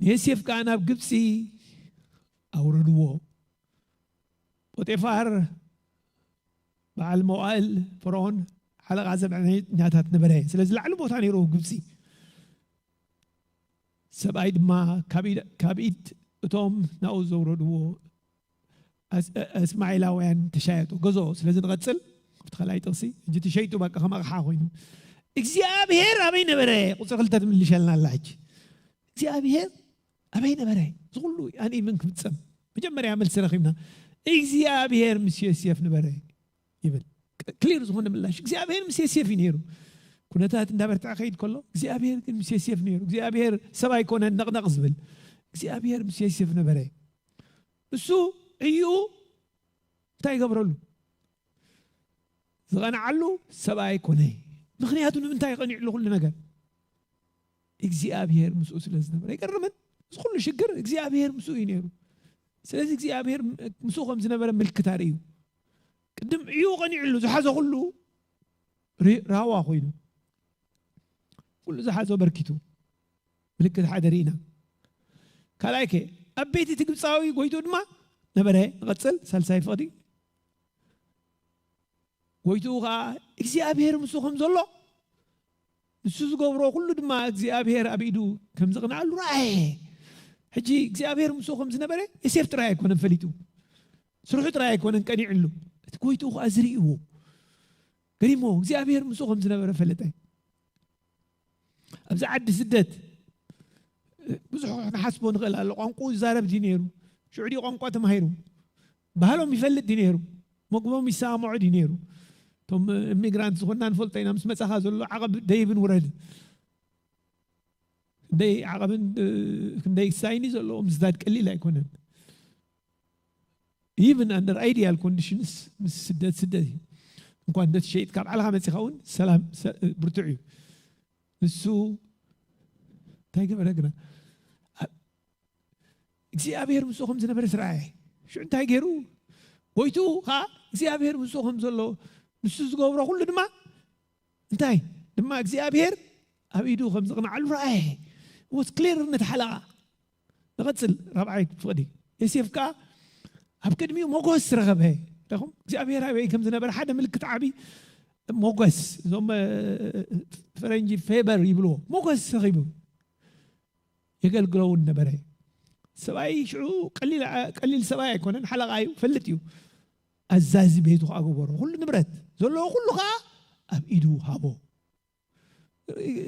ንዮሴፍ ከኣ ናብ ግብጺ ኣውረድዎ። ጶጤፋር በዓል መዋእል ፈርዖን ሓለቓ ዘብዐኛታት ነበረ። ስለዚ ላዕሊ ቦታ ነይሩ ግብጺ። ሰብኣይ ድማ ካብ ኢድ፣ ካብ ኢድ እቶም ናብኡ ዘውረድዎ ኣስ-፣ እ-፣ እስማኤላውያን ተሻየጡ። ገዝኦ። ስለዚ ንቐጽል። ኣብቲ ካልኣይ ጥቕሲ፣ ሕጂ ተሸይጡ በቃ ከም ኣቕሓ ኮይኑ። እግዚኣብሔር ኣበይ ነበረ? ቁጽሪ ክልተ ትምልሸልና ኣላ ሕጂ። እግዚኣብሔር ኣበይ ነበረ? እዚ ኩሉ ኣነ ምን ክፍጸም? መጀመርያ መልሲ ረኺብና። እግዚኣብሔር ምስ ዮሴፍ ነበረ ይብል። ክ-፣ ክሊር ዝኾነ ምላሽ። እግዚኣብሔር ምስ ዮሴፍ እዩ ነይሩ። ኩነታት እንዳበርትዐ ከይድ ከሎ፣ እግዚኣብሔር ግን ምስ ዮሴፍ ነይሩ። እግዚኣብሔር ሰብ ኣይኮነን ነቕነቕ ዝብል። እግዚኣብሔር ምስ ዮሴፍ ነበረ። እሱ እዩ እንታይ ይገብረሉ? ዝቐንዓሉ ሰብኣይ ኮነ። ምኽንያቱ ንምንታይ ቀኒዕሉ ኩሉ ነገር? እግዚኣብሔር ምስኡ ስለ ዝነበረ። ይገርምን? እዚ ኩሉ ሽግር እግዚኣብሔር ምስኡ እዩ ነይሩ። ስለዚ እግዚኣብሔር ምስኡ ከም ዝነበረ ምልክት ኣርእዩ። ቅድም እዩ ቀኒዕሉ፣ ዝሓዞ ኩሉ ሪ-፣ ራህዋ ኮይኑ። ኩሉ ዝሓዞ በርኪቱ። ምልክት ሓደ ርኢና። ካልኣይ ከ፣ ኣብ ቤት እቲ ግብፃዊ ጎይቱ ድማ ነበረ። ንቐፅል፣ ሳልሳይ ፍቕዲ። ጎይትኡ ኸዓ እግዚኣብሔር ምስኡ ከም ዘሎ፣ ንሱ ዝገብሮ ኩሉ ድማ እግዚኣብሔር ኣብ ኢዱ ከም ዝቕንዓሉ ረኣየ። ሕጂ እግዚኣብሔር ምስኡ ከም ዝነበረ ዮሴፍ ጥራይ ኣይኮነን ፈሊጡ። ስርሑ ጥራይ ኣይኮነን ቀኒዕሉ። እቲ ጎይትኡ ኸዓ ዝርእይዎ። ገሪሞ እግዚኣብሔር ምስኡ ከም ዝነበረ ፈለጠ። ኣብዚ ዓዲ ስደት ብዙሕ ክንሓስቦ ንኽእል ኣሎ። ቋንቋኡ ይዛረብ ድዩ ነይሩ? ሽዑ ድዩ ቋንቋ ተማሂሩ? ባህሎም ይፈልጥ ድዩ ነይሩ? መግቦም ይሰማምዖ ድዩ ነይሩ? እቶም ኢሚግራንት ዝኾንና ንፈልጦ ኢና። ምስ መጻኻ ዘሎ ዓቐብ ደይብን ውረድ። ክንደይ ዓቐብን፣ እ፣ ክንደይ ሳይኒ ዘለዎ ምስዳድ ቀሊል ኣይኮነን። Even under ideal conditions ምስ ስደት ስደት እዩ። እንኳን እንደ ትሸይጥ ካብ ዓለኻ መጺኻ እውን ሰላም ሰ-፣ ብርቱዕ እዩ። ንሱ እንታይ ገበረ ግና? ኣ-፣ እግዚኣብሔር ምስኡ ከም ዝነበረ ስረኣየ። ሽዑ እንታይ ገይሩ? ጎይቱ ኸዓ እግዚኣብሔር ምስኡ ከም ዘሎ፣ ንሱ ዝገብሮ ኩሉ ድማ እንታይ? ድማ እግዚኣብሔር ኣብ ኢዱ ከም ዝቕንዓሉ ረኣየ። Was clear ነቲ ሓለቓ። ንቐጽል፣ ራብዓይ ፍቕዲ። ዮሴፍ ከኣ ኣብ ቅድሚኡ ሞገስ ረኸበ። ረኹም እግዚኣብሔር ኣበይ ከም ዝነበረ ሓደ ምልክት ዓቢ ሞገስ፣ እዞም፣ እ፣ ፈረንጂ ፌቨር ይብልዎ። ሞገስ ረኺቡ የገልግሎ እውን ነበረ። ሰብኣይ ሽዑ ቀሊል፣ ቀሊል ሰብኣይ ኣይኮነን፣ ሓለቓ እዩ፣ ፈልጥ እዩ። ኣዛዚ ቤቱ ከኣ ገበሮ። ኩሉ ንብረት ዘለዎ ኩሉ ከኣ ኣብ ኢዱ ሃቦ።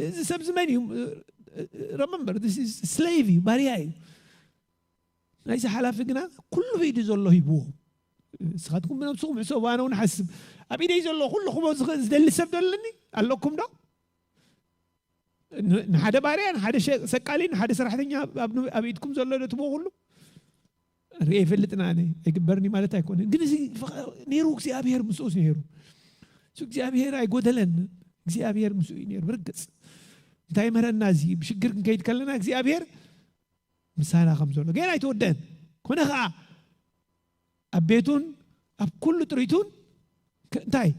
እዚ ሰብ እዚ መን እዩ? Remember, this is slave እዩ፣ ባርያ እዩ። ናይዚ ሓላፊ ግና ኩሉ ብኢዱ ዘሎ ሂብዎ። ንስኻትኩም ብነብስኹም ሕሰቡ፣ ኣነ እውን እሓስብ። ኣብ ኢደይ ዘሎ ኩሉ ክቦ ዝኽ-፣ ዝደሊ ሰብ ዶ ኣለኒ? ኣለኩም ዶ? ን-፣ ንሓደ ባርያ፣ ንሓደ ሸ-፣ ሰቃሊ፣ ንሓደ ሰራሕተኛ ኣብ ን-፣ ኣብ ኢድኩም ዘሎ ዶ ትቦ ኩሉ? ርኤ ይፈልጥን ኣነ፣ ኣይግበርኒ ማለት ኣይኮነን። ግን እዚ ፈ-፣ ነይሩ፣ እግዚኣብሔር ምስኡስ ነይሩ። እሱ እግዚኣብሔር ኣይጎደለን። እግዚኣብሔር ምስኡ እዩ ነይሩ። ብርግጽ እንታይ መረና እዚ? ብሽግር ክንከይድ ከለና እግዚኣብሔር ምሳና ከም ዘሎ። ገና ኣይተወደአን። ኮነ ኸዓ ኣብ ቤቱን ኣብ ኩሉ ጥሪቱን ከ-፣ እንታይ?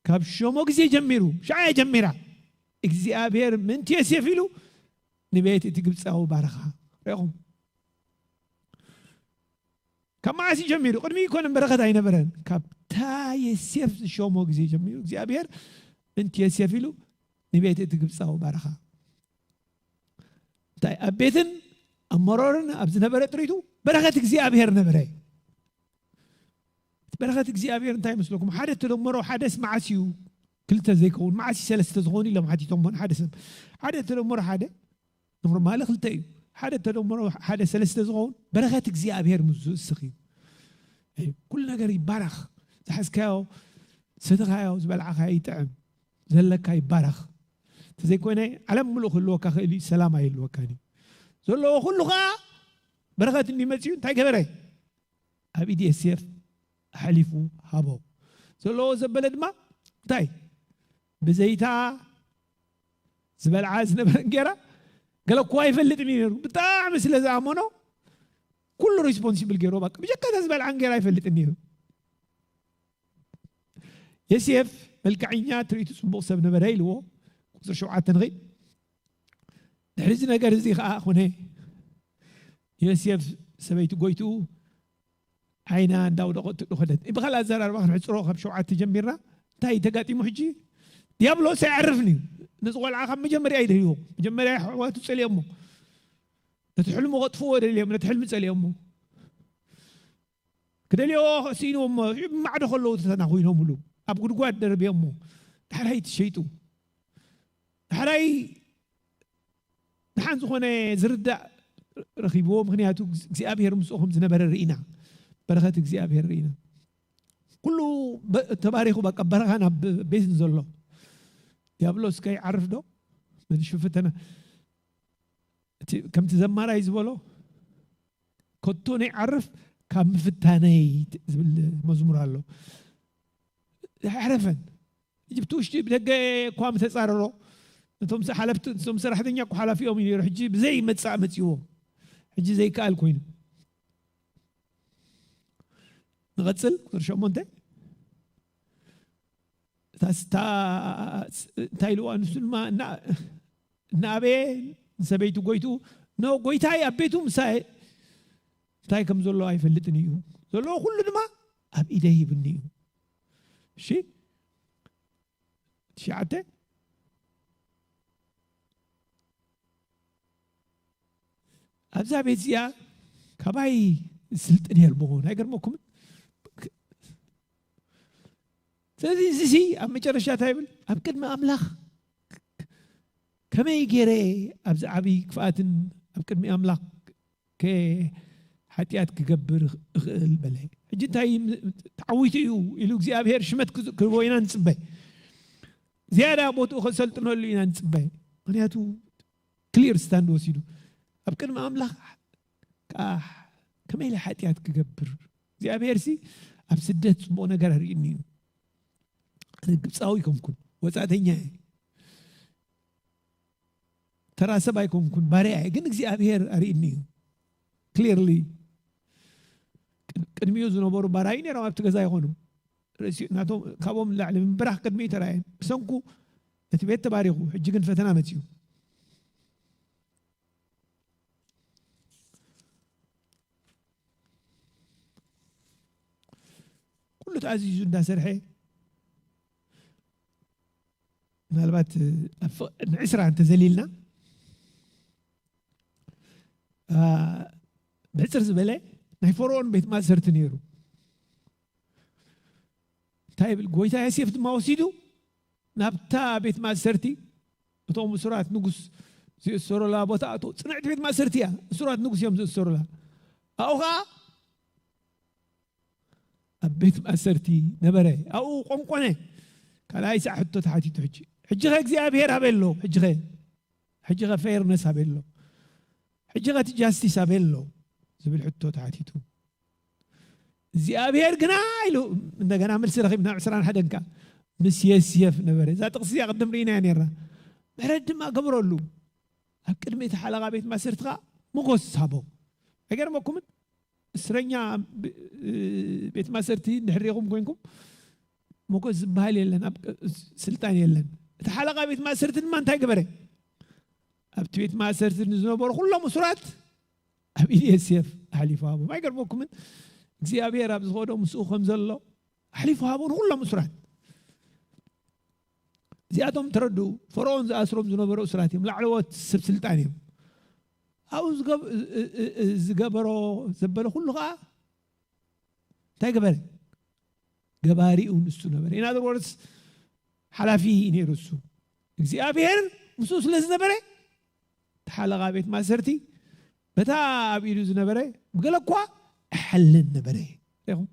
ካብ ሸሞ ግዜ ጀሚሩ፣ ሸዓ እያ ጀሚራ። እግዚኣብሔር ምእንቲ ዮሴፍ ኢሉ ንቤት እቲ ግብፃዊ ባረኻ። ርኢኹም? ካብ መዓስ እዩ ጀሚሩ? ቅድሚ ይኮነ በረኸት ኣይነበረን። ካብታ የሴፍ ዝሾሞ ግዜ ጀሚሩ እግዚኣብሔር ምንቲ የሴፍ ኢሉ ንቤት እቲ ግብፃዊ ባረኻ። እንታይ ኣብ ቤትን ኣብ መሮርን ኣብ ዝነበረ ጥሪቱ በረኸት እግዚኣብሔር ነበረ። እቲ በረኸት እግዚኣብሔር እንታይ ይመስለኩም? ሓደ ተደመሮ ሓደስ መዓስ እዩ ክልተ ዘይከውን? መዓስ እዩ ሰለስተ ዝኾኑ ኢሎም ሓቲቶም። ሓደ ሰብ ሓደ ተደመሮ ሓደ ኖርማሊ ክልተ እዩ። ሓደ ተደመሮ ሓደ ሰለስተ ዝኸውን በረኸት እግዚኣብሔር ምስ ዝውስኽ እዩ። እዩ። ኩሉ ነገር ይባረኽ። ዝሓዝካዮ፣ ዝሰተኻዮ፣ ዝበልዓኻዮ ይጥዕም። ዘለካ ይባረኽ። እንተዘይኮነ ዓለም ምሉእ ክህልወካ ክእል እዩ፣ ሰላም ኣይህልወካን እዩ። ዘለዎ ኩሉ ኸዓ በረኸት እንዲመፅኡ እንታይ ገበረ? ኣብ ኢድ የሴፍ ኣሕሊፉ ሃቦ። ዘለዎ ዘበለ ድማ እንታይ? ብዘይታ ዝበልዓ ዝነበረ እንጌራ ገለ እኮ ኣይፈልጥን እዩ ነይሩ። ብጣዕሚ ስለ ዝኣመኖ ኩሉ ሪስፖንሲብል ገይሩ፣ በቃ ብጀካ እዛ ዝበልዓ እንጌራ ኣይፈልጥን ነይሩ። የሴፍ መልክዐኛ፣ ትርኢቱ ጽቡቕ ሰብ ነበረ ኢልዎ። ቁጽሪ ሸውዓተ ንኸይድ። ድሕሪ እዚ ነገር እዚ ኸኣ ኾነ፣ ዮሴፍ ሰበይቲ ጎይትኡ ዓይና እንዳውደቐት ትድኸደት። ብኻልእ ኣዘራርባ ክንሕጽሮ ካብ ሸውዓተ ጀሚርና እንታይ ተጋጢሙ ሕጂ? ዲያብሎስ ኣይዓርፍን እዩ። ነዚ ቆልዓ ካብ መጀመርያ ይደልይዎ። መጀመርያ ኣሕዋቱ ጸሊኦሞ። ነቲ ሕልሙ ከጥፍዎ ደልዮም፣ ነቲ ሕልሚ ጸሊኦሞ። ክደልዮ ስኢንዎ እሞ፣ ማዕዶ ከለዉ ተተናኹይኖምሉ። ኣብ ጉድጓድ ደርብዮሞ። ዳሕራይ ትሸይጡ። ዳሕራይ ደሓን ዝኾነ ዝርዳእ ረኺብዎ፣ ምኽንያቱ እግዚኣብሔር ምስኡ ከም ዝነበረ ርኢና። በረኸት እግዚኣብሔር ርኢና። ኩሉ በ-፣ ተባሪኹ፣ በቃ በረኻ ናብ ቤትን ዘሎ። ዲያብሎስ ከይዓርፍ ዶ? በዚ ሽፍተና። እቲ፣ ከምቲ ዘማራይ ዝበሎ፣ "ከቶ ነይዓርፍ ካብ ምፍታነይ" ዝብል መዝሙር ኣሎ። ኣይዓረፈን። ሕጂ ብቲ ውሽጢ ብደገ እኳ ምተጻረሮ፣ ነቶም ሰ-፣ ሓለፍቲ፣ ነቶም ሰራሕተኛ እኮ ሓላፊኦም እዩ ነይሩ። ሕጂ ብዘይ መጻእ መጺዎ። ሕጂ ዘይከኣል ኮይኑ። ንቐጽል፣ ቁጽሪ ሸሞንተ። እታ ስታ-፣ እንታይ ኢልዋ? ንሱ ድማ እና-፣ እናኣበየ ንሰበይቱ ጎይቱ፣ "ኖ፣ ጎይታይ ኣብ ቤቱ ምሳይ እንታይ ከም ዘሎ ኣይፈልጥን እዩ። ዘለዎ ኩሉ ድማ ኣብ ኢደይ ሂብኒ እዩ።" እሺ? ትሽዓተ። ኣብዛ ቤት እዚኣ ካባይ ስልጥን የልቦን። ኣይገርመኩምን? ስለዚ እዚሲ ኣብ መጨረሻ እንታይ ይብል? ኣብ ቅድሚ ኣምላኽ ከመይ ገይረ ኣብዚ ዓብዪ ክፍኣትን ኣብ ቅድሚ ኣምላኽ ከ-፣ ሓጢኣት ክገብር እኽእል በለ። ሕጂ እንታይ ም-፣ ተዓዊቱ እዩ ኢሉ እግዚኣብሔር ሽመት ክዝ-፣ ክህቦ ኢና ንጽበ። ዝያዳ ቦትኡ ከሰልጥነሉ ኢና ንጽበ። ምኽንያቱ ክሊር ስታንድ ወሲዱ። ኣብ ቅድሚ ኣምላኽ ከኣ ከመይ ኢለ ሓጢኣት ክገብር? እግዚኣብሔርሲ ኣብ ስደት ጽቡቕ ነገር ኣርእዩኒ እዩ። ኣነ ግብጻዊ ኣይኮንኩን፣ ወጻእተኛ እየ። ተራ ሰብ ኣይኮንኩን፣ ባርያ እየ። ግን እግዚኣብሔር ኣርእዩኒ እዩ። ክሊርሊ ቅድ-፣ ቅድሚኡ ዝነበሩ ባራዩ ነይሮም ኣብቲ ገዛ ይኾኑ። ርእሲ-፣ ናቶም፣ ካብኦም ንላዕሊ ምብራኽ ቅድሚኡ ተራእየን። ብሰንኩ እቲ ቤት ተባሪኹ። ሕጂ ግን ፈተና መጺኡ። ኩሉ ተኣዚዙ እንዳሰርሐ፣ ምናልባት ኣብ ፍቕ-፣ ንዕስራ እንተዘሊልና፣ ኣ፣ ብሕጽር ዝበለ ናይ ፈርኦን ቤት ማእሰርቲ ነይሩ። እንታይ ይብል? ጎይታ ዮሴፍ ድማ ወሲዱ ናብታ ቤት ማእሰርቲ፣ እቶም እሱራት ንጉስ ዝእሰሩላ ቦታ፣ እቶ ጽንዕቲ ቤት ማእሰርቲ እያ። እሱራት ንጉስ እዮም ዝእሰሩላ። ኣብኡ ኸኣ ኣብ ቤት ማእሰርቲ ነበረ። ኣብኡ ቆንቆነ። ካልኣይ ሳዕ ሕቶ ተሓቲቱ። ሕጂ፣ "ሕጂ ኸ እግዚኣብሔር ኣበይ ኣሎ? ሕጂ ኸ፣ ሕጂ ኸ ፌርነስ ኣበይ ኣሎ? ሕጂ ኸ እቲ ጃስቲስ ኣበይ ኣሎ?" ዝብል ሕቶ ተሓቲቱ። እግዚኣብሔር ግና ኢሉ እንደገና መልሲ ረኺብና። ዕስራን ሓደን ከኣ ምስ የስየፍ ነበረ። እዛ ጥቕሲ እዚኣ ቅድም ርኢናያ ነይርና። ምሕረት ድማ ገበረሉ። ኣብ ቅድሚ እቲ ሓለቓ ቤት ማእሰርቲ ከኣ ሞገስ ሃቦ። ኣይገርመኩምን? እስረኛ ብ-፣ ቤት ማእሰርቲ እንድሕር ርኢኹም ኮይንኩም፣ ሞገስ ዝበሃል የለን፣ ኣብ ቅ-፣ ስልጣን የለን። እቲ ሓለቓ ቤት ማእሰርቲ ድማ እንታይ ገበረ? ኣብቲ ቤት ማእሰርቲ ንዝነበሩ ኩሎም እሱራት ኣብ ኢድ የሴፍ ኣሕሊፉ ሃቦም። ኣይገርመኩምን? እግዚኣብሔር ኣብ ዝኸዶ ምስኡ ከም ዘሎ ኣሕሊፉ ሃቦ ንኹሎም እሱራት። እዚኣቶም ተረድኡ። ፈርኦን ዝኣስሮም ዝነበሩ እሱራት እዮም። ላዕለዎት ሰብ ስልጣን እዮም። ኣብኡ ዝገብ- እ- እ- እ- ዝገበሮ ዘበለ ኩሉ ከዓ እንታይ ገበረ? ገባሪኡ ንሱ ነበረ። In other words፣ ሓላፊ ነይሩ እሱ። እግዚኣብሔር ምስኡ ስለ ዝነበረ፣ እቲ ሓለቓ ቤት ማእሰርቲ በታ ኣብ ኢዱ ዝነበረ ብገለ እኳ እሓልን ነበረ። ሪኹም?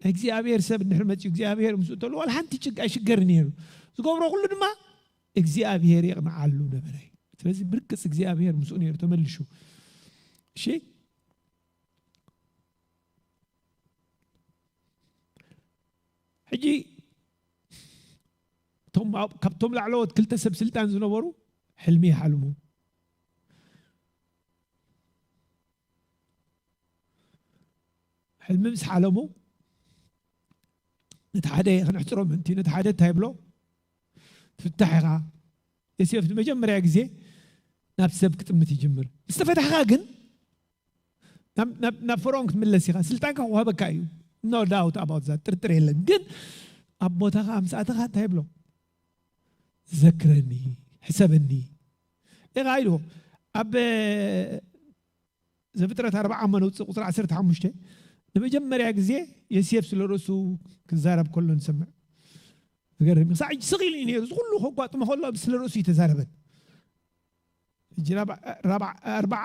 ናይ እግዚኣብሔር ሰብ እንድሕር መፅኡ እግዚኣብሔር ምስኡ እንተሎ ዋላ ሓንቲ ጭግ ኣይሽገርን ነይሩ። ዝገብሮ ኩሉ ድማ እግዚኣብሔር የቕንዓሉ ነበረ። ስለዚ ብርግፅ እግዚኣብሔር ምስኡ ነይሩ ተመልሹ። እሺ፣ ሕጂ እቶም ኣብ- ካብቶም ላዕለዎት ክልተ ሰብ ስልጣን ዝነበሩ ሕልሚ ይሓልሙ። ሕልሚ ምስ ሓለሙ፣ ነቲ ሓደ ክንሕፅሮ ምእንቲ፣ ነቲ ሓደ እንታይ ብሎ? ፍታሕ ኢኻ። ዮሴፍ ንመጀመርያ ግዜ ናብ ሰብ ክጥምት ይጅምር። ምስ ተፈታሕካ ግን ናብ- ናብ ናብ ፈርኦን ክትምለስ ኢኻ። ስልጣንካ ክወሃበካ እዩ። No doubt about that፣ ጥርጥር የለን። ግን ኣብ ቦታኻ ምስ ኣተኻ እንታይ ብሎ? ዘክረኒ፣ ሕሰበኒ ኢኻ ኢልዎ። ኣብ ዘፍጥረት ኣርባዓ እሞ ነውፅእ፣ ቁፅሪ ዓሰርተ ሓሙሽተ፣ ንመጀመርያ ግዜ ዮሴፍ ስለ ርእሱ ክዛረብ ከሎ ንሰምዕ። ዝገርም እዩ። ክሳዕ ሕጂ ስቕ ኢሉ እዩ ነይሩ። እዚ ኩሉ ከጓጥሞ ከሎ ስለ ርእሱ እዩ ተዛረበን። ሕጂ ራብዓ- ራብዓ- ኣርባዓ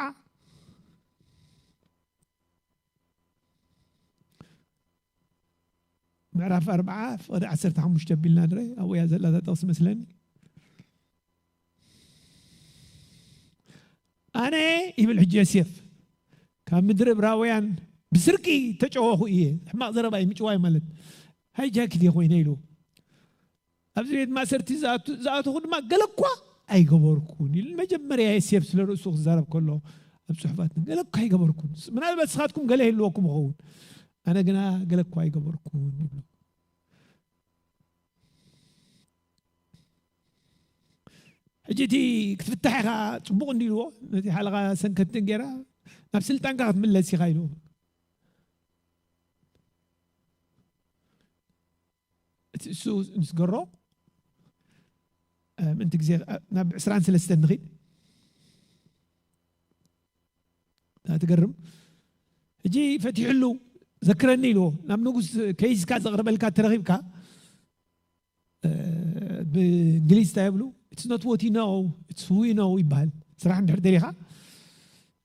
ምዕራፍ ኣርባዓ ፍቕዲ ዓሰርተ ሓሙሽተ ኣቢልና ንረ ኣብኡ እያ ዘላ እዛ ጥቕሲ መስለኒ። ኣነ ይብል ሕጂ ዮሴፍ፣ ካብ ምድሪ እብራውያን ብስርቂ ተጨወኹ እየ። ሕማቕ ዘረባ እዩ፣ ምጭዋይ ማለት ሃይጃክ እየ ኮይነ ኢሉ። ኣብዚ ቤት ማእሰርቲ ዝኣቱ- ዝኣተኹ ድማ ገለ እኳ ኣይገበርኩን ኢሉ። መጀመርያ ዮሴፍ ስለ ርእሱ ክዛረብ ከሎ ኣብ ጽሑፋት ገለ እኳ ኣይገበርኩን። ምናልባት ንስኻትኩም ገለ ይህልወኩም ይኸውን፣ ኣነ ግና ገለ እኳ ኣይገበርኩን ይብሎ። ሕጂ እቲ ክትፍታሕ ኢኻ ጽቡቕ እንዲ ኢልዎ፣ ነቲ ሓለቓ ሰንከትን ጌራ ናብ ስልጣንካ ክትምለስ ኢኻ ኢልዎ። እቲ እሱ ምስ ገሮ፣ እ፣ ምእንቲ ግዜ፣ እ፣ ናብ ዕስራን ሰለስተን ንኺድ። እታ ትገርም። ሕጂ ፈቲሕሉ፣ ዘክረኒ ኢልዎ። ናብ ንጉስ ከይዝካ ዘቕርበልካ ተረኺብካ፣ እ፣ ብእንግሊዝ እንታይ ይብሉ? It's not what you know, it's who you know ይበሃል። ስራሕ እንድሕር ደሊኻ፣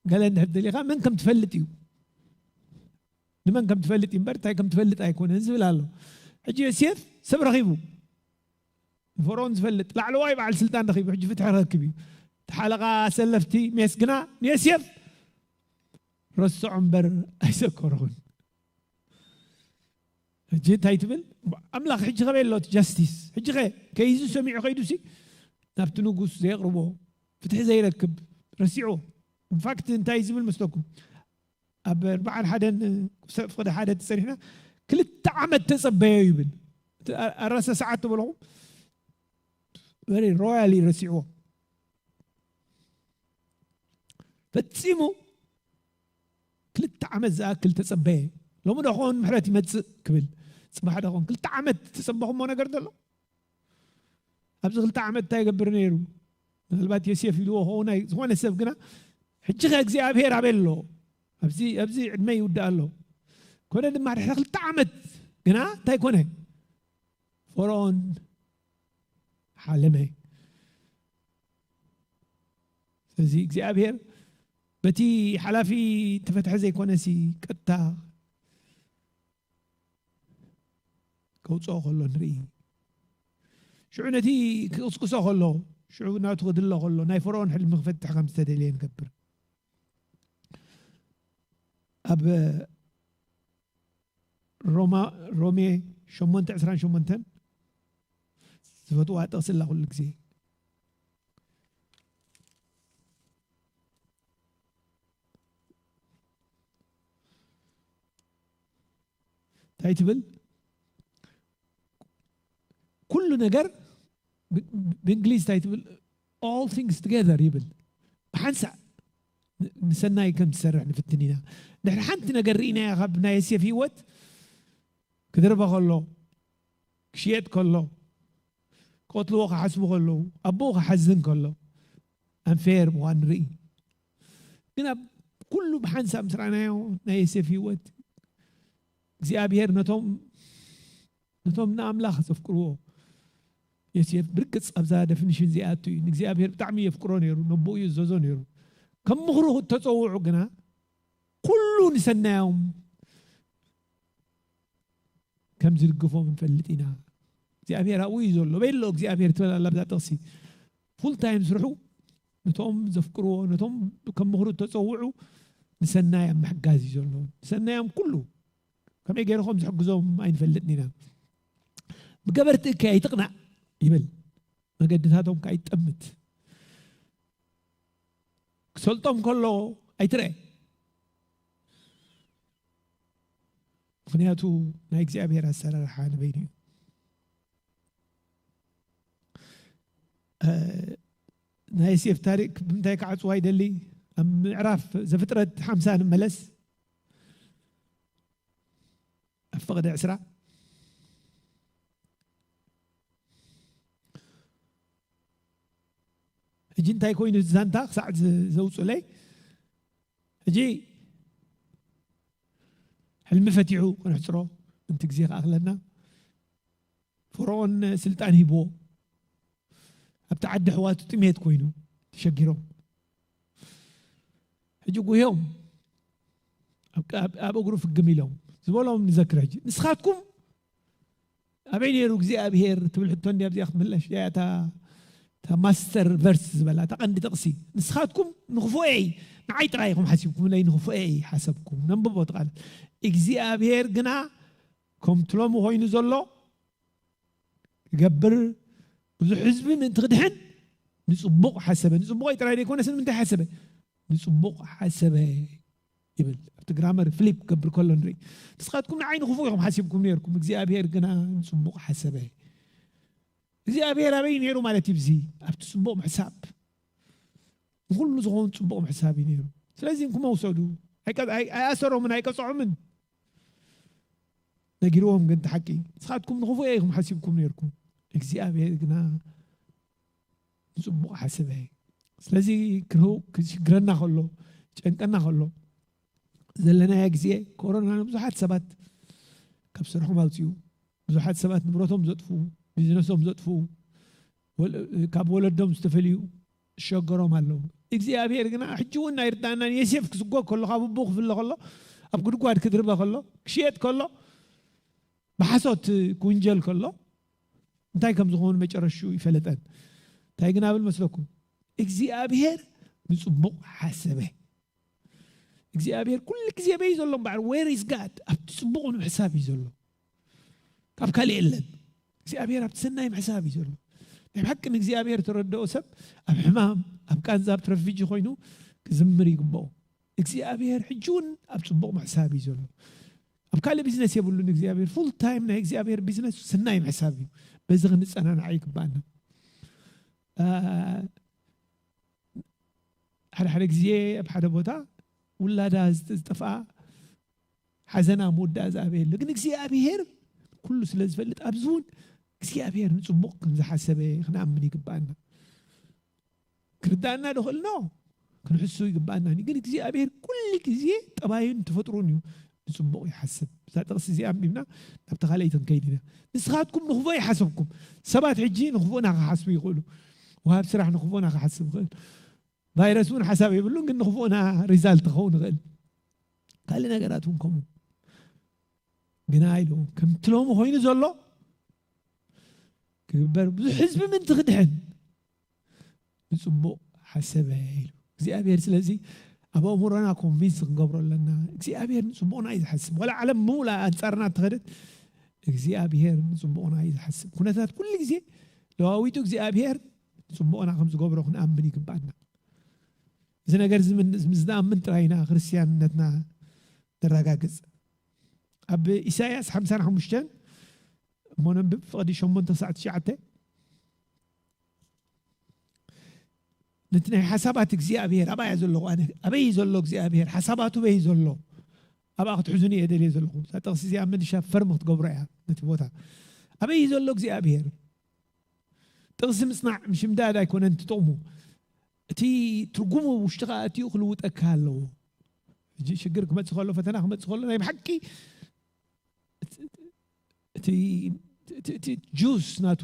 ገለ እንድሕር ደሊኻ፣ መን ከም ትፈልጥ እዩ። ንመን ከም ትፈልጥ እዩ እምበር፣ እንታይ ከም ትፈልጥ ኣይኮነን ዝብል ኣሎ። ሕጂ ዮሴፍ ሰብ ረኺቡ፣ ንፈርኦን ዝፈልጥ ላዕለዋይ በዓል ስልጣን ረኺቡ፣ ሕጂ ፍትሒ ክረክብ እዩ። እቲ ሓለቓ ሰለፍቲ ሜስ ግና ንዮሴፍ ረስዖ እምበር ኣይዘከሮን። ሕጂ እንታይ ትብል? ኣምላኽ ሕጂ ከበይ ኣሎ እቲ ጃስቲስ? ሕጂ ኸ ከይዙ ሰሚዑ ከይዱ ሲ ናብቲ ንጉስ ዘየቕርቦ ፍትሒ ዘይረክብ ረሲዑ። ኢንፋክት እንታይ ዝብል መስለኩም? ኣብ ኣርባዓን ሓደን ፍቕዲ ሓደ ተጸኒሕና ክልተ ዓመት ተጸበዮ ይብል። እቲ ኣረሰ ሰዓት ተበልኹም በሪ ሮያል ረሲዕዎ። ፈጺሙ ክልተ ዓመት ዝኣክል ተጸበየ። ሎሚ ዶ ኾን ምሕረት ይመጽእ ክብል፣ ጽባሕ ዶ ኾን ክልተ ዓመት ተጸበኹሞ ነገር ዘሎ? ኣብዚ ክልተ ዓመት እንታይ ይገብር ነይሩ? ምናልባት ዮሴፍ ኢልዎ ኾው ናይ ዝኾነ ሰብ ግና፣ ሕጂ ኸ እግዚኣብሔር ኣበይ ኣሎ? ኣብዚ ኣብዚ ዕድመ ይውዳእ ኣሎ። ኮነ ድማ ድሕሪ ክልተ ዓመት ግና እንታይ ኮነ? ፈርኦን ሓለመ። ስለዚ እግዚኣብሔር በቲ ሓላፊ ተፈትሐ ዘይኮነሲ ቀጥታ ከውፅኦ ከሎ ንርኢ። ሽዑ ነቲ ክቕስቅሶ ከሎ፣ ሽዑ ናቱ ክድሎ ከሎ ናይ ፈርኦን ሕልሚ ክፈትሕ ከም ዝተደልየ ንገብር። ኣብ ሮማ ሮሜ ሸሞንተ ዕስራን ሸሞንተን ዝፈትዋ ጥቕሲ ኣላ ኩሉ ግዜ። እንታይ ትብል? ኩሉ ነገር ብ- ብእንግሊዝ እንታይ ትብል? All things together ይብል። ብሓንሳእ ንሰናይ ከም ትሰርሕ ንፍትን ኢና። ድሕሪ ሓንቲ ነገር ርኢናያ ካብ ናይ ዮሴፍ ህይወት፣ ክድርበ ከሎ፣ ክሽየጥ ከሎ፣ ክቐትልዎ ክሓስቡ ከለዉ፣ ኣቦኡ ክሓዝን ከሎ ኣንፌር ምዃን ንርኢ። ግን ኣብ ኩሉ ብሓንሳብ ምስ ረኣናዮ ናይ ዮሴፍ ህይወት፣ እግዚኣብሔር ነቶም ነቶም ንኣምላኽ ዘፍቅርዎ፣ ዮሴፍ ብርግጽ ኣብዛ ደፊኒሽን እዚኣ ኣቱ እዩ። ንእግዚኣብሔር ብጣዕሚ የፍቅሮ ነይሩ፣ ነቦኡ ይእዘዞ ነይሩ። ከም ምኽሩ እተጸውዑ ግና ኩሉ ንሰናዮም ከም ዝድግፎም ንፈልጥ ኢና። እግዚኣብሔር ኣብኡ እዩ ዘሎ። በይ ኣሎ እግዚኣብሔር ትብል ኣላ ኣብዛ ጥቕሲ። ፉል ታይም ስርሑ ነቶም ዘፍቅርዎ፣ ነቶም ከም ምኽሩ እተጸውዑ ንሰናይ ኣብ ምሕጋዝ እዩ ዘሎ። ንሰናዮም ኩሉ ከመይ ገይሩ ከም ዝሕግዞም ኣይንፈልጥን ኢና። ብገበርቲ እከይ ኣይትቕናእ ይብል፣ መገድታቶም ከኣ ኣይትጠምት። ክሰልጦም ከሎ ኣይትርአ፣ ምኽንያቱ ናይ እግዚኣብሔር ኣሰራርሓ ንበይኑ እዩ። እ፣ ናይ ዮሴፍ ታሪክ ብምንታይ ክዓጽዋ ይደሊ? ኣብ ምዕራፍ ዘፍጥረት ሓምሳ ንመለስ፣ ኣብ ፍቕዲ ዕስራ። ሕጂ እንታይ ኮይኑ እቲ ዛንታ ክሳዕ ዝ-፣ ዘውፅለይ፣ ሕጂ ሕልሚ ፈቲሑ ክንሕፅሮ፣ ምእንቲ ግዜ ክኣኽለና፣ ፈርኦን ስልጣን ሂብዎ፣ ኣብቲ ዓዲ ኣሕዋቱ ጥሜት ኮይኑ ተሸጊሮም፣ ሕጂ ጉህዮም ኣብ፣ ኣብ፣ ኣብ እግሩ ፍግም ኢሎም ዝበሎም ንዘክር። ሕጂ ንስኻትኩም ኣበይ ነይሩ እግዚኣብሔር ትብል ሕቶ እንድያ ኣብዚኣ ክትምለሽ እያ እታ፣ እታ ማስተር ቨርስ ዝበላ እታ ቀንዲ ጥቕሲ። ንስኻትኩም ንኽፉኤይ ንዓይ ጥራይ ኢኹም ሓሲብኩምለይ፣ ንኽፉኤይ ሓሰብኩም። ነንብቦ እቲ ቃል። እግዚኣብሔር ግና ከምቲ ሎሚ ኮይኑ ዘሎ ክገብር፣ ብዙሕ ህዝቢ ምእንቲ ክድሕን ንጽቡቕ ሓሰበ። ንጽቡቐይ ጥራይ ዘይኮነስ ንምንታይ ሓሰበ? ንጽቡቕ ሓሰበ ይብል። ኣብቲ ግራመር ፍሊፕ ክገብር ከሎ ንርኢ። ንስኻትኩም ንዓይ ንኽፉእ ኢኹም ሓሲብኩም ነይርኩም፣ እግዚኣብሔር ግና ንጽቡቕ ሓሰበ። እግዚኣብሔር ኣበይ ነይሩ ማለት እዩ? እዚ ኣብቲ ጽቡቕ ምሕሳብ፣ ንኹሉ ዝኸውን ጽቡቕ ምሕሳብ እዩ ነይሩ። ስለዚ እንኩመ ውሰዱ፣ ኣይቀ-፣ ኣይ-፣ ኣይኣሰሮምን ኣይቀጽዖምን። ነጊርዎም ግን እቲ ሓቂ፣ ንስኻትኩም ንኽፉእ ኢኹም ሓሲብኩም ነይርኩም፣ እግዚኣብሔር ግና ንጽቡቕ ሓሰበ። ስለዚ ክርህው ክሽግረና ከሎ፣ ጨንቀና ከሎ፣ ዘለናዮ ግዜ ኮሮና ንብዙሓት ሰባት ካብ ስርሖም ኣውፅኡ፣ ብዙሓት ሰባት ንብረቶም ዘጥፍኡ፣ ቢዝነሶም ዘጥፍኡ፣ ወለ-፣ ካብ ወለዶም ዝተፈልዩ ዝሸገሮም ኣለዉ። እግዚኣብሔር ግና ሕጂ እውን ኣይርዳእናን። ዮሴፍ ክስጎግ ከሎ፣ ካብ ኣቦኡ ክፍለ ከሎ፣ ኣብ ጉድጓድ ክድርበ ከሎ፣ ክሽየጥ ከሎ፣ ብሓሶት ክውንጀል ከሎ፣ እንታይ ከም ዝኾኑ መጨረሽኡ ይፈለጠን። እንታይ ግን ኣብል መስለኩም? እግዚኣብሔር ንጽቡቕ ሓሰበ። እግዚኣብሔር ኩሉ ግዜ በይ ዘሎ እምበኣር፣ where is God? ኣብቲ ጽቡቕ ንምሕሳብ እዩ ዘሎ። ካብ ካልእ የለን። እግዚኣብሔር ኣብቲ ሰናይ ምሕሳብ እዩ ዘሎ። ናይ ብሓቂ ንእግዚኣብሔር ተረድኦ ሰብ ኣብ ሕማም፣ ኣብ ቃንዛ፣ ኣብ ትረፊጂ ኮይኑ ክዝምር ይግብኦ። እግዚኣብሔር ሕጂ እውን ኣብ ጽቡቕ ምሕሳብ እዩ ዘሎ። ኣብ ካልእ ቢዝነስ የብሉን እግዚኣብሔር። ፉል ታይም ናይ እግዚኣብሔር ቢዝነስ ሰናይ ምሕሳብ እዩ። በዚ ክንጸናናዕ ይግባኣና። አ፣ ሓደ ሓደ ግዜ ኣብ ሓደ ቦታ ውላዳ ዝጥ-፣ ዝጠፍኣ ሓዘና መወዳእ ዝኣበየ ኣሎ። ግን እግዚኣብሔር ኩሉ ስለ ዝፈልጥ ኣብዚ እውን እግዚኣብሔር ንጽቡቕ ከም ዝሓሰበ ክንኣምን ይግባኣና። ክርዳእና ዶ ክእል? ኖ፣ ክንሕሱ ይግባኣና። ግን እግዚኣብሔር ኩሉ ግዜ ጠባዩን ተፈጥሮን እዩ ንጽቡቕ ይሓስብ። እዛ ጥቕሲ እዚኣ ኣንቢብና ናብቲ ካልኣይቲ ክንከይድ ኢና። ንስኻትኩም ንኽፉእ ይሓሰብኩም። ሰባት ሕጂ ንኽፉእና ክሓስቡ ይኽእሉ። ወሃብ ስራሕ ንኽፉእና ክሓስብ ይኽእል። ቫይረስ እውን ሓሳብ የብሉን፣ ግን ንኽፉእና ሪዛልት ክኸውን ይኽእል። ካልእ ነገራት እውን ከምኡ። ግና ኢሉ ከምቲ ሎሚ ኮይኑ ዘሎ ክግበር፣ ብዙሕ ህዝቢ ምእንቲ ክድሕን ንጽቡቕ ሓሰበ ኢሉ እግዚኣብሔር። ስለዚ ኣብ ኣእምሮና ኮንቪንስ ክንገብሮ ኣለና፣ እግዚኣብሔር ንጽቡቕና እዩ ዝሓስብ። ዋላ ዓለም ምሉኣ ኣንጻርና እተኸደት እግዚኣብሔር ንጽቡቕና እዩ ዝሓስብ። ኩነታት ኩሉ ግዜ ለዋዊጡ እግዚኣብሔር ንጽቡቕና ከም ዝገብሮ ክንኣምን ይግባኣና። እዚ ነገር እዚ ምን-፣ ምስ ዝኣምን ጥራይ ኢና ክርስትያንነትና ነረጋግጽ። ኣብ ኢሳይያስ ሓምሳን ሓሙሽተን እሞ ነንብብ፣ ፍቕዲ ሸሞንተ ክሳዕ ትሽዓተ። ነቲ ናይ ሓሳባት እግዚኣብሔር ኣብኣ እየ ዘለኹ። ኣነ ኣበይ ዘሎ እግዚኣብሔር? ሓሳባቱ በይ ዘሎ? ኣብኣ ክትሕዙኒ እየ ደልየ ዘለኹ። እዛ ጥቕሲ እዚኣ መሊሻ ፈርም ክትገብሮ እያ ነቲ ቦታ። ኣበይ ዘሎ እግዚኣብሔር? ጥቕሲ ምጽናዕ ምሽምዳድ ኣይኮነን እቲ ጥቕሙ። እቲ ትርጉሙ ውሽጥኻ ኣትዩ ክልውጠካ ኣለዎ። ሕጂ ሽግር ክመጽእ ከሎ፣ ፈተና ክመጽእ ከሎ ናይ ብሓቂ እቲ፣ እቲ፣ እቲ፣ እቲ ጁስ ናቱ፣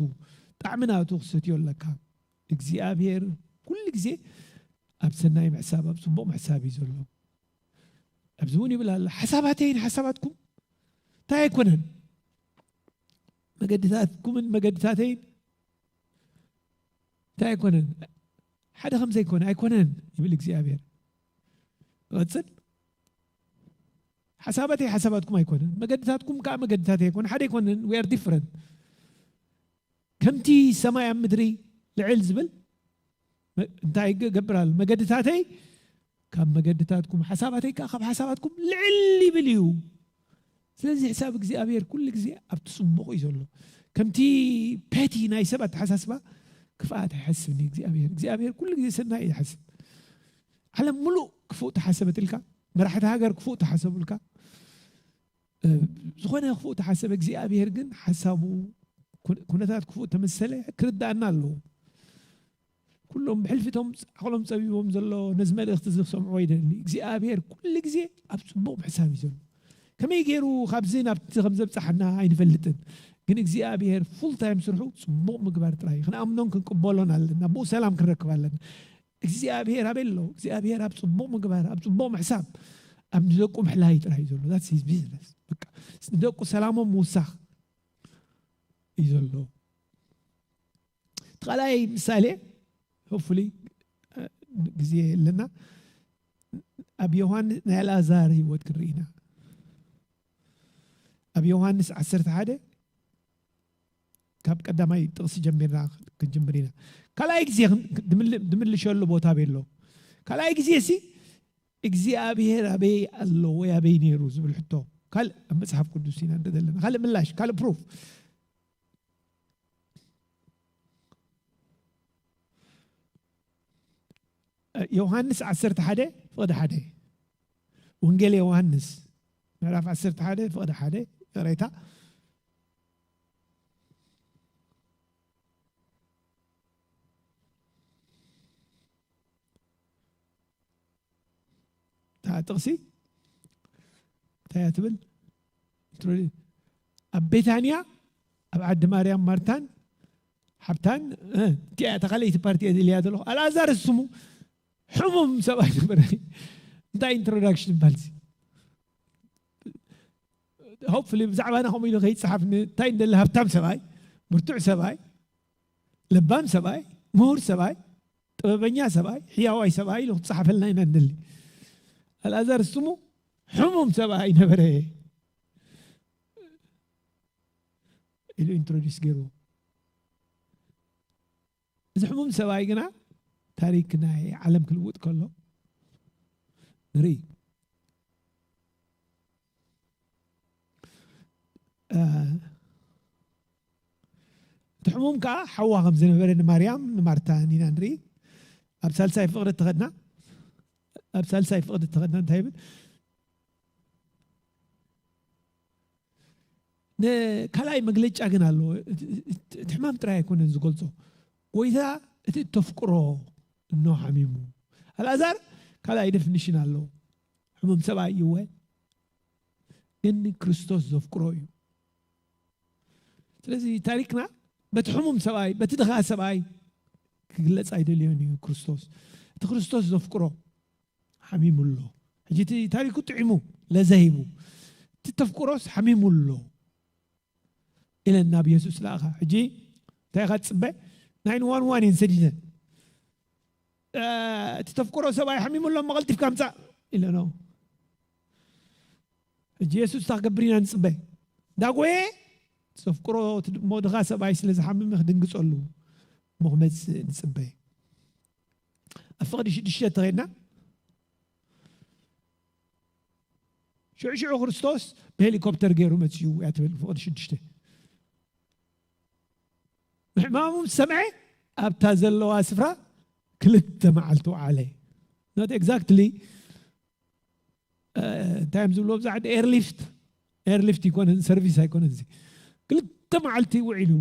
ጣዕሚ ናቱ ክሰትዮ ኣለካ። እግዚኣብሔር ኩሉ ግዜ ኣብ ሰናይ ምሕሳብ፣ ኣብ ጽቡቕ ምሕሳብ እዩ ዘሎ። ኣብዚ እውን ይብል ኣሎ፣ "ሓሳባተይን ሓሳባትኩም እንታይ ኣይኮነን? መገድታትኩምን መገድታተይን እንታይ ኣይኮነን? ሓደ ከም ዘይኮነ ኣይኮነን" ይብል እግዚኣብሔር። ይቐጽል፣ "ሓሳባተይ ሓሳባትኩም ኣይኮነን፣ መገድታትኩም ከኣ መገድታተይ ኣይኮነ፣ ሓደ ኣይኮነን፣ we are different። ከምቲ ሰማይ ኣብ ምድሪ ልዕል ዝብል፣ መ-፣ እንታይ ይገብር ኣሎ? መገድታተይ ካብ መገድታትኩም፣ ሓሳባተይ ከኣ ካብ ሓሳባትኩም ልዕል ይብል እዩ። ስለዚ ሕሳብ እግዚኣብሔር ኩሉ ግዜ ኣብቲ ጽቡቕ እዩ ዘሎ። ከምቲ ፔቲ ናይ ሰብ ኣተሓሳስባ ክፍኣት ኣይሓስብን እዩ እግዚኣብሔር። እግዚኣብሔር ኩሉ ግዜ ሰናይ እዩ ዝሓስብ። ዓለም ምሉእ ክፉእ ተሓሰበትልካ፣ መራሕቲ ሃገር ክፉእ ተሓሰቡልካ፣ እ፣ ዝኾነ ክፉእ ተሓሰበ፣ እግዚኣብሔር ግን ሓሳቡ ኩነ-፣ ኩነታት ክፉእ ተመሰለ ክርዳእና ኣለዎ። ኩሎም ብሕልፊቶም ዓቕሎም ጸቢቦም ዘሎ ነዚ መልእኽቲ እዚ ክሰምዕዎ ይደሊ። እግዚኣብሔር ኩሉ ግዜ ኣብ ጽቡቕ ምሕሳብ እዩ ዘሎ። ከመይ ገይሩ ካብዚ ናብቲ ከም ዘብጽሓና ኣይንፈልጥን። ግን እግዚኣብሔር ፉል ታይም ስርሑ ጽቡቕ ምግባር ጥራይ እዩ። ክንኣምኖን ክንቅበሎን ኣለና። ብኡ ሰላም ክንረክብ ኣለና። እግዚኣብሔር ኣበይ ኣሎ? እግዚኣብሔር ኣብ ጽቡቕ ምግባር፣ ኣብ ጽቡቕ ምሕሳብ፣ ኣብ ንደቁ ምሕላይ ጥራይ እዩ ዘሎ። That's his business። በቃ ንደቁ ሰላሞም ምውሳኽ እዩ ዘሎ። እቲ ካልኣይ ምሳሌ፣ ሆፕፉሊ፣ እ፣ ግዜ የለና። ኣብ ዮሃንስ ናይ ኣልኣዛር ህይወት ክንርኢ ኢና። ኣብ ዮሃንስ ዓሰርተ ሓደ ካብ ቀዳማይ ጥቕሲ ጀሚርና ክንጅምር ኢና። ካልኣይ ግዜ ክን-፣ ድምል-፣ ድምልሸሉ ቦታ ቤሎ። ካልኣይ ግዜ ሲ እግዚኣብሔር ኣበይ ኣሎ ወይ ኣበይ ነይሩ ዝብል ሕቶ ካልእ ኣብ መጽሓፍ ቅዱስ ኢና እንተ ዘለና። ካልእ ምላሽ፣ ካልእ ፕሩፍ። ዮሃንስ ዓሰርተ ሓደ ፍቕዲ ሓደ። ወንጌል ዮሃንስ ምዕራፍ ዓሰርተ ሓደ ፍቕዲ ሓደ። ይቕሬታ። እታ ጥቕሲ እንታይ እያ ትብል? ኣብ ቤታንያ ኣብ ዓዲ ማርያም ማርታን ሓብታን፣ እ፣ እቲኣ እታ ካልኣይቲ ፓርቲ እየ ዝልያ ዘለኹ። ኣልኣዛር ስሙ ሕሙም ሰብኣይ ነበረ። እንታይ ኢንትሮዳክሽን ይበሃል እዚ? ሆፕፉሊ ብዛዕባና ከምኡ ኢሉ ከይጸሓፍ ን-፣ እንታይ እንደለ ሃብታም ሰብኣይ፣ ብርቱዕ ሰብኣይ፣ ለባም ሰብኣይ፣ ምሁር ሰብኣይ፣ ጥበበኛ ሰብኣይ፣ ሕያዋይ ሰብኣይ ኢሉ ክጸሓፈልና ኢና እንደሊ። ኣልኣዛር ስሙ ሕሙም ሰብኣይ ነበረ ኢሉ ኢንትሮዲስ ገይርዎ። እዚ ሕሙም ሰብኣይ ግና ታሪክ ናይ ዓለም ክልውጥ ከሎ ንርኢ። እ፣ እቲ ሕሙም ከዓ ሓዋ ከም ዝነበረ ንማርያም ንማርታን ኢና ንርኢ። ኣብ ሳልሳይ ፍቕዲ እተኸድና፣ ኣብ ሳልሳይ ፍቕዲ እተኸድና እንታይ ይብል? ንካልኣይ መግለጫ ግን ኣለዎ። እቲ፣ እቲ፣ እቲ ሕማም ጥራይ ኣይኮነን ዝገልጾ። ጎይታ እቲ እተፍቅሮ እኖ ሓሚሙ። ኣልኣዛር ካልኣይ ደፊኒሽን ኣለዎ። ሕሙም ሰብኣይ ይወ፣ ግን ክርስቶስ ዘፍቅሮ እዩ። ስለዚ ታሪክና በቲ ሕሙም ሰብኣይ፣ በቲ ድኻ ሰብኣይ ክግለጽ ኣይደልዮን እዩ ክርስቶስ። እቲ ክርስቶስ ዘፍቅሮ ሓሚሙ ኣሎ። ሕጂ እቲ ታሪኩ ጥዒሙ ለዘ ሂቡ፣ እቲ ተፍቅሮስ ሓሚሙ ኣሎ ኢለን ናብ የሱስ ለኣኻ። ሕጂ እንታይ ኢኻ ትጽበ? ናይን ዋን ዋን እየን ሰዲደን። እ፣ እቲ ተፍቅሮ ሰብኣይ ሓሚሙ ኣሎ፣ መቐልጢፍካ ምጻእ ኢለኖ። ሕጂ የሱስ እንታይ ክገብር ኢና ንጽበ? እንዳጎየ ዘፍቅሮ እቲ ድ-፣ እሞ ድኻ ሰብኣይ ስለ ዝሓመመ ክድንግጸሉ እሞ ክመጽእ ንጽበ። ኣብ ፍቕዲ ሽዱሽተ ተኸድና፣ ሽዑ ሽዑ ክርስቶስ ብሄሊኮፕተር ገይሩ መጺኡ እያ ትብል ፍቕዲ ሽዱሽተ። ምሕማሙ ምስ ሰምዐ ኣብታ ዘለዋ ስፍራ ክልተ መዓልቲ ወዓለ። Not exactly እንታይ እዮም ዝብልዎ ብዛዕባ airlift? Airlift ይኮነን፣ ሰርቪስ ኣይኮነን። እዚ ክልተ መዓልቲ ውዒሉ።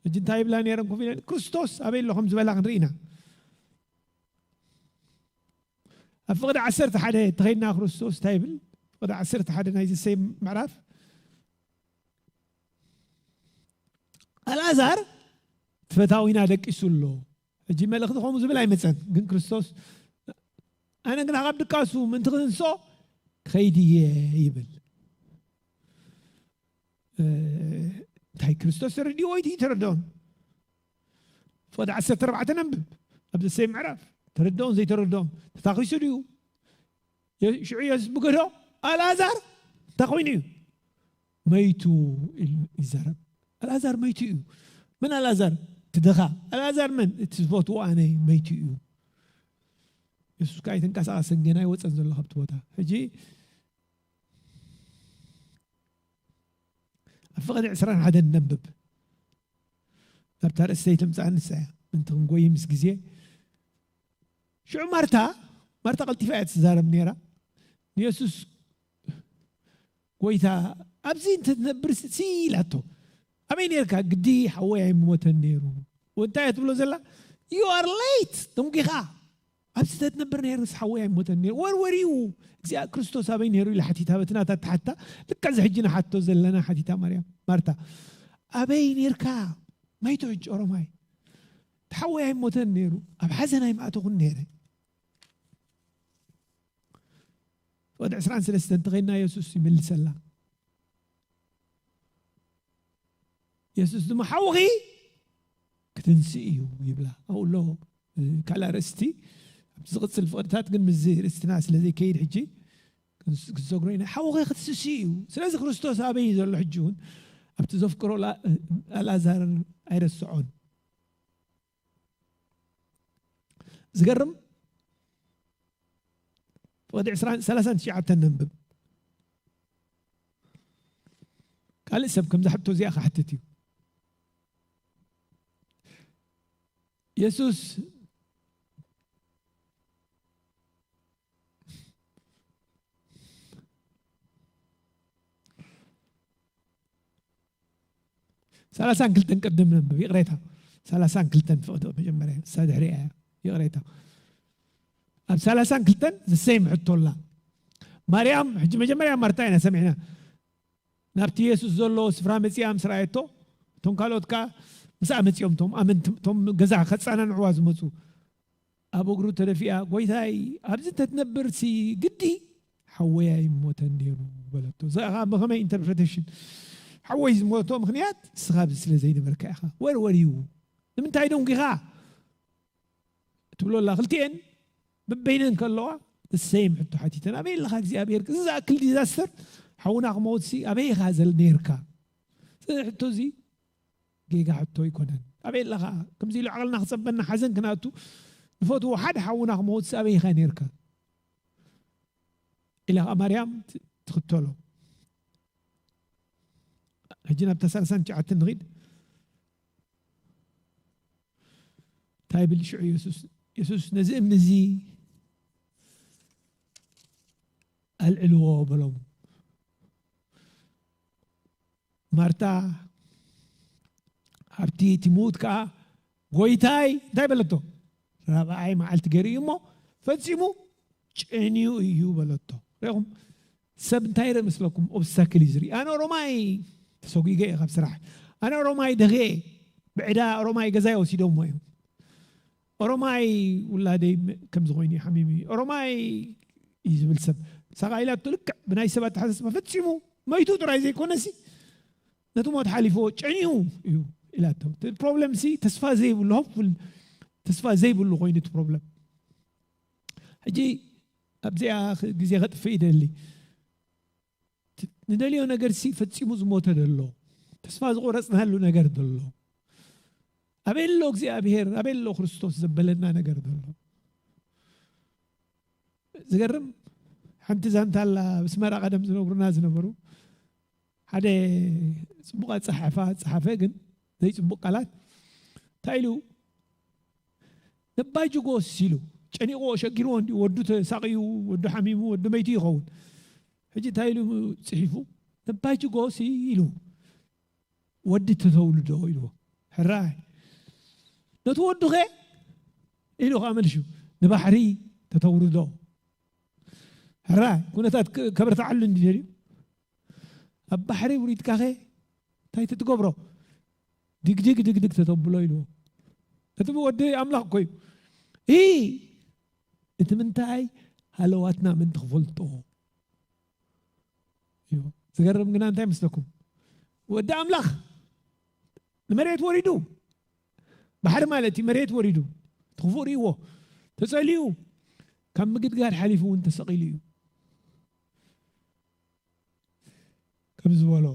ሕጂ እንታይ ይብላ ነይረን ኮፍ ኢለን? ክርስቶስ ኣበይ ኣሎ ከም ዝበላ ክንርኢ ኢና። ኣብ ፍቕዲ ዓሰርተ ሓደ ተኸይድና ክርስቶስ እንታይ ይብል? ፍቕዲ ዓሰርተ ሓደ ናይ ዘሰይ ምዕራፍ፣ ኣልኣዛር ፈታዊና ደቂሱ ኣሎ። ሕጂ መልእኽቲ ከምኡ ዝብል ኣይመፀን፣ ግን ክርስቶስ ኣነ ግና ካብ ድቃሱ ምእንቲ ክንስኦ ክኸይድ እየ ይብል። እንታይ ክርስቶስ ተረዲዎ ወይ ተረድኦን? ፍቕዲ ዓሰርተ ኣርባዕተ ነንብብ። ኣብ ዘሰይ ምዕራፍ ተረድኦን ዘይተረድኦን ተታኺሱ ድዩ? ሽዑ የሱስ ብገዶ ኣልኣዛር እንታይ ኮይኑ እዩ? መይቱ ኢሉ ይዛረብ። ኣልኣዛር መይቱ እዩ። መን ኣልኣዛር? እቲ ድኻ። ኣልኣዛር መን? እቲ ዝፈትዎ ኣነ መይቱ እዩ። የሱስ ከዓ ኣይተንቀሳቐሰን፣ ገና ኣይወፀን ዘሎ ካብቲ ቦታ። ሕጂ ኣብ ፍቕዲ ዕስራን ሓደን ነንብብ። ናብታ ርእሰይ ተምፅኣ ንሳ እያ። ምእንቲ ክንጎይ ምስ ግዜ ሽዑ ማርታ፣ ማርታ ቀልጢፋ እያ ትዛረብ ነይራ። ንየሱስ ጎይታ ኣብዚ እንተትነብር ሲ ኢላቶ። ኣበይ ነርካ? ግዲ ሓወይ ኣይሞተን ነይሩ። እንታይ እያ ትብሎ ዘላ? You are late፣ ደንጊኻ። ኣብዚ ተትነብር ነይሩ ሓወይ ኣይሞተን ነይሩ። ወርወር እዩ። እግዚኣብሔር ክርስቶስ ኣበይ ነይሩ ኢላ ሓቲታ። በቲ ናታ ተሓታ ልካ እዚ ሕጂ ንሓቶ ዘለና ሓቲታ ማርያም ማርታ። ኣበይ ነርካ? ማይቶ ሕጂ ኦሮማይ። ተሓወይ ኣይሞተን ነይሩ። ኣብ ሓዘን ኣይማእተኹን ነይረ። ወዲ ዕስራን ሰለስተን ተኸይና የሱስ ይምልሰላ። የሱስ ድማ ሓውኺ ክትንስእ እዩ ይብላ። ኣብኡ ኣሎ ካልእ ኣርእስቲ ኣብቲ ዝቕፅል ፍቕድታት፣ ግን ምስዚ ርእስትና ስለ ዘይከይድ ሕጂ ክትዘግሮ ኢና። ሓውኺ ክትስሲ እዩ። ስለዚ ክርስቶስ ኣበይ እዩ ዘሎ? ሕጂ እውን ኣብቲ ዘፍቅሮ ኣልኣዛር ኣይረስዖን። ዝገርም ፍቕዲ ዕስራን ሰላሳን ትሽዓተን ነንብብ። ካልእ ሰብ ከምዛ ሕቶ እዚኣ ክሓትት እዩ። የሱስ ሰላሳን ክልተን ቅድም ነንብብ፣ ይቕሬታ። ሰላሳን ክልተን ፍቕዲ መጀመርያ፣ እሳ ድሕሪኣ እያ። ይቕሬታ። ኣብ ሰላሳን ክልተን ዝሰይም ሕቶ ኣላ። ማርያም፣ ሕጂ መጀመርያ ማርታ ኢና ሰሚዕና። ናብቲ የሱስ ዘለዎ ስፍራ መጺኣ ምስ ረኣየቶ፣ እቶም ካልኦት ከኣ ምስኣ መጺኦም፣ እቶም ኣመንቲ፣ እቶም ገዛ ከጸናንዕዋ ዝመጹ። ኣብ እግሩ ተደፊኣ፣ "ጎይታይ፣ ኣብዚ እንተትነብርሲ ግዲ ሓወይ ኣይሞተን ነይሩ" በለቶ። እዛ ኸኣ ብኸመይ ኢንተርፕሬቴሽን? ሓወይ ዝሞቶ ምኽንያት ንስኻ ኣብዚ ስለ ዘይነበርካ ኢኻ። ወር ወር እዩ። ንምንታይ ደንጒኻ? ትብሎ ኣላ። ክልቲኤን በበይነን ከለዋ፣ the same ሕቶ ሓቲተን። ኣበይ ኣለኻ እግዚኣብሔር? እዚ ዝኣክል ዲዛስተር ሓውና ክመውትሲ ኣበይ ኢኻ ዘል-፣ ነይርካ? እዚ ሕቶ እዚ ጌጋ ሕቶ ኣይኮነን። ኣበይ ኣለኻ? ከምዚ ኢሉ ዓቕልና ክጸበና ሓዘን ክነኣቱ ንፈትዎ ሓደ ሓውና ክመውትሲ ኣበይ ኢኻ ነይርካ? ኢላ ኸዓ ማርያም ት-፣ ትኽተሎ። ሕጂ ናብታ ሰላሳን ትሽዓተን ንኺድ። እንታይ ይብል ሽዑ የሱስ? የሱስ ነዚ እምኒ እዚ ኣልዕልዎ በሎም። ማርታ ኣብቲ እቲ ምዉት ከኣ፣ "ጎይታይ" እንታይ በለቶ? "ራብዓይ መዓልቲ ገይሩ እዩ እሞ ፈጺሙ ጨንዩ እዩ" በለቶ። ሪኢኹም? ሰብ እንታይ ይርኢ መስለኩም? ኦብስታክል እዩ ዝርኢ። ኣነ ኦሮማይ ተሰጒገ እየ ካብ ስራሕ። ኣነ ኦሮማይ ደኺየ። ብዕዳ ኦሮማይ ገዛይ ወሲዶሞ እዮም። ኦሮማይ ውላደይ ም-፣ ከምዚ ኮይኑ እዩ ሓሚሙ እዩ። ኦሮማይ እዩ ዝብል ሰብ። ሳኻ ኢላቶ ልክዕ ብናይ ሰባት ኣተሓሳስባ ፈጺሙ መይቱ ጥራይ ዘይኮነሲ ነቲ ሞት ሓሊፍዎ ጨኒኡ እዩ ኢላቶ። እቲ ፕሮብለም ሲ ተስፋ ዘይብሉ፣ ሆፕፉል ተስፋ ዘይብሉ ኮይኑ እቲ ፕሮብለም። ሕጂ ኣብዚኣ ክ-፣ ግዜ ከጥፍእ ይደሊ። ት-፣ ንደልዮ ነገር ሲ ፈጺሙ ዝሞተ ደሎ፣ ተስፋ ዝቆረጽናሉ ነገር ደሎ፣ ኣበይ ኣሎ እግዚኣብሔር፣ ኣበይ ኣሎ ክርስቶስ ዘበለና ነገር ደሎ። ዝገርም ሓንቲ ዛንታ ኣላ፣ ኣብ ኣስመራ ቀደም ዝነግሩና ዝነበሩ፣ ሓደ ጽቡቕ ኣጸሓሕፋ ጸሓፈ፣ ግን ዘይጽቡቕ ቃላት እንታይ ኢሉ፣ ነባይ ጅጎስ ኢሉ ጨኒቕዎ ሸጊርዎ እንዲ ወዱ ተሳቕዩ፣ ወዱ ሓሚሙ፣ ወዱ መይቱ ይኸውን። ሕጂ እንታይ ኢሉ ጽሒፉ? ነባይ ጅጎስ ኢሉ ወዲ ተተውልዶ ኢልዎ። ሕራይ ነቲ ወዱኸ ኢሉ ከዓ መልሹ ንባሕሪ ተተውርዶ። ሕራይ ኩነታት ከበርትዓሉ እንዲ ደልዩ ኣብ ባሕሪ ውሪድካኸ እንታይ ትትገብሮ? ድግድግ ድግድግ ተተብሎ ኢልዎ። እቲ ወዲ ኣምላኽ እኮ እዩ። እ እቲ ምንታይ ሃለዋትና ምእንቲ ክፈልጦ እዩ። ዝገርም ግና እንታይ መስለኩም? ወዲ ኣምላኽ ንመሬት ወሪዱ፣ ባሕሪ ማለት እዩ፣ መሬት ወሪዱ፣ ትኽፉእ ርእይዎ፣ ተጸልዩ፣ ካብ ምግድጋድ ሓሊፉ እውን ተሰቒሉ እዩ። ከም ዝበሎ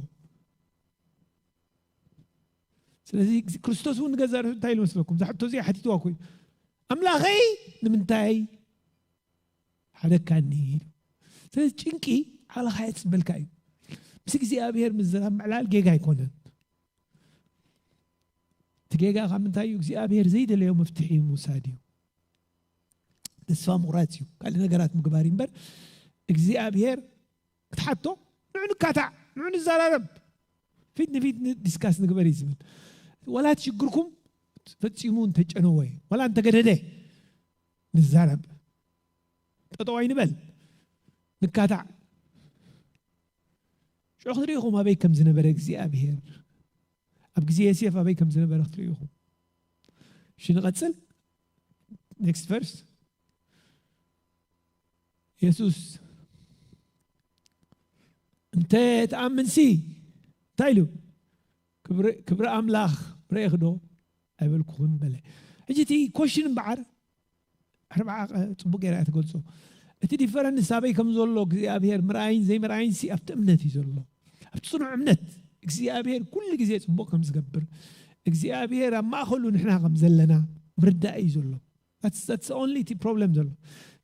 ስለዚ ክርስቶስ እውን ንገዛ ርእሱ እንታይ ኢሉ መስለኩም? እዛ ሕቶ እዚኣ ሓቲትዋ እኮ እዩ። ኣምላኸይ ንምንታይ ሓደካኒ ኢሉ። ስለዚ ጭንቂ ዓለኻ የፅበልካ እዩ። ምስ እግዚኣብሔር ምዝራብ ምዕላል ጌጋ ኣይኮነን። እቲ ጌጋ ካብ ምንታይ እዩ? እግዚኣብሔር ዘይደለዮ መፍትሒ ምውሳድ እዩ። ተስፋ ምቑራፅ እዩ። ካልእ ነገራት ምግባር እዩ እምበር እግዚኣብሔር ክትሓቶ ንዑ ንካታዕ፣ ንዑ ንዘራረብ፣ ፊት ንፊት ዲስካስ ንግበር እዩ ዝብል። ዋላ እቲ ሽግርኩም ፈጺሙ እንተጨነወ፣ ዋላ እንተገደደ ንዛረብ። ጠጠው ኣይንበል፣ ንካታዕ። ሽዑ ክትሪኢኹም ኣበይ ከም ዝነበረ እግዚኣብሔር፣ ኣብ ግዜ የሴፍ ኣበይ ከም ዝነበረ ክትሪኢኹም። እሺ ንቐጽል። ኔክስት ቨርስ። የሱስ እንተ ትኣምንሲ እንታይ ኢሉ? ክብሪ ኣምላኽ ርኤኽዶ ኣይበልኩኹን በለ። ሕጂ እቲ ኮሽን እምበዓር ኣርብዓ ጽቡቅ ገይራ እያ ትገልጾ። እቲ ዲፈረንስ ኣበይ ከም ዘሎ እግዚኣብሔር ምርኣይን ዘይምርኣይን ሲ ኣብቲ እምነት እዩ ዘሎ። ኣብቲ ጽኑዕ እምነት እግዚኣብሔር ኩሉ ግዜ ጽቡቅ ከም ዝገብር እግዚኣብሔር ኣብ ማእኸሉ ንሕና ከም ዘለና ምርዳእ እዩ ዘሎ። That's only እቲ ፕሮብለም ዘሎ።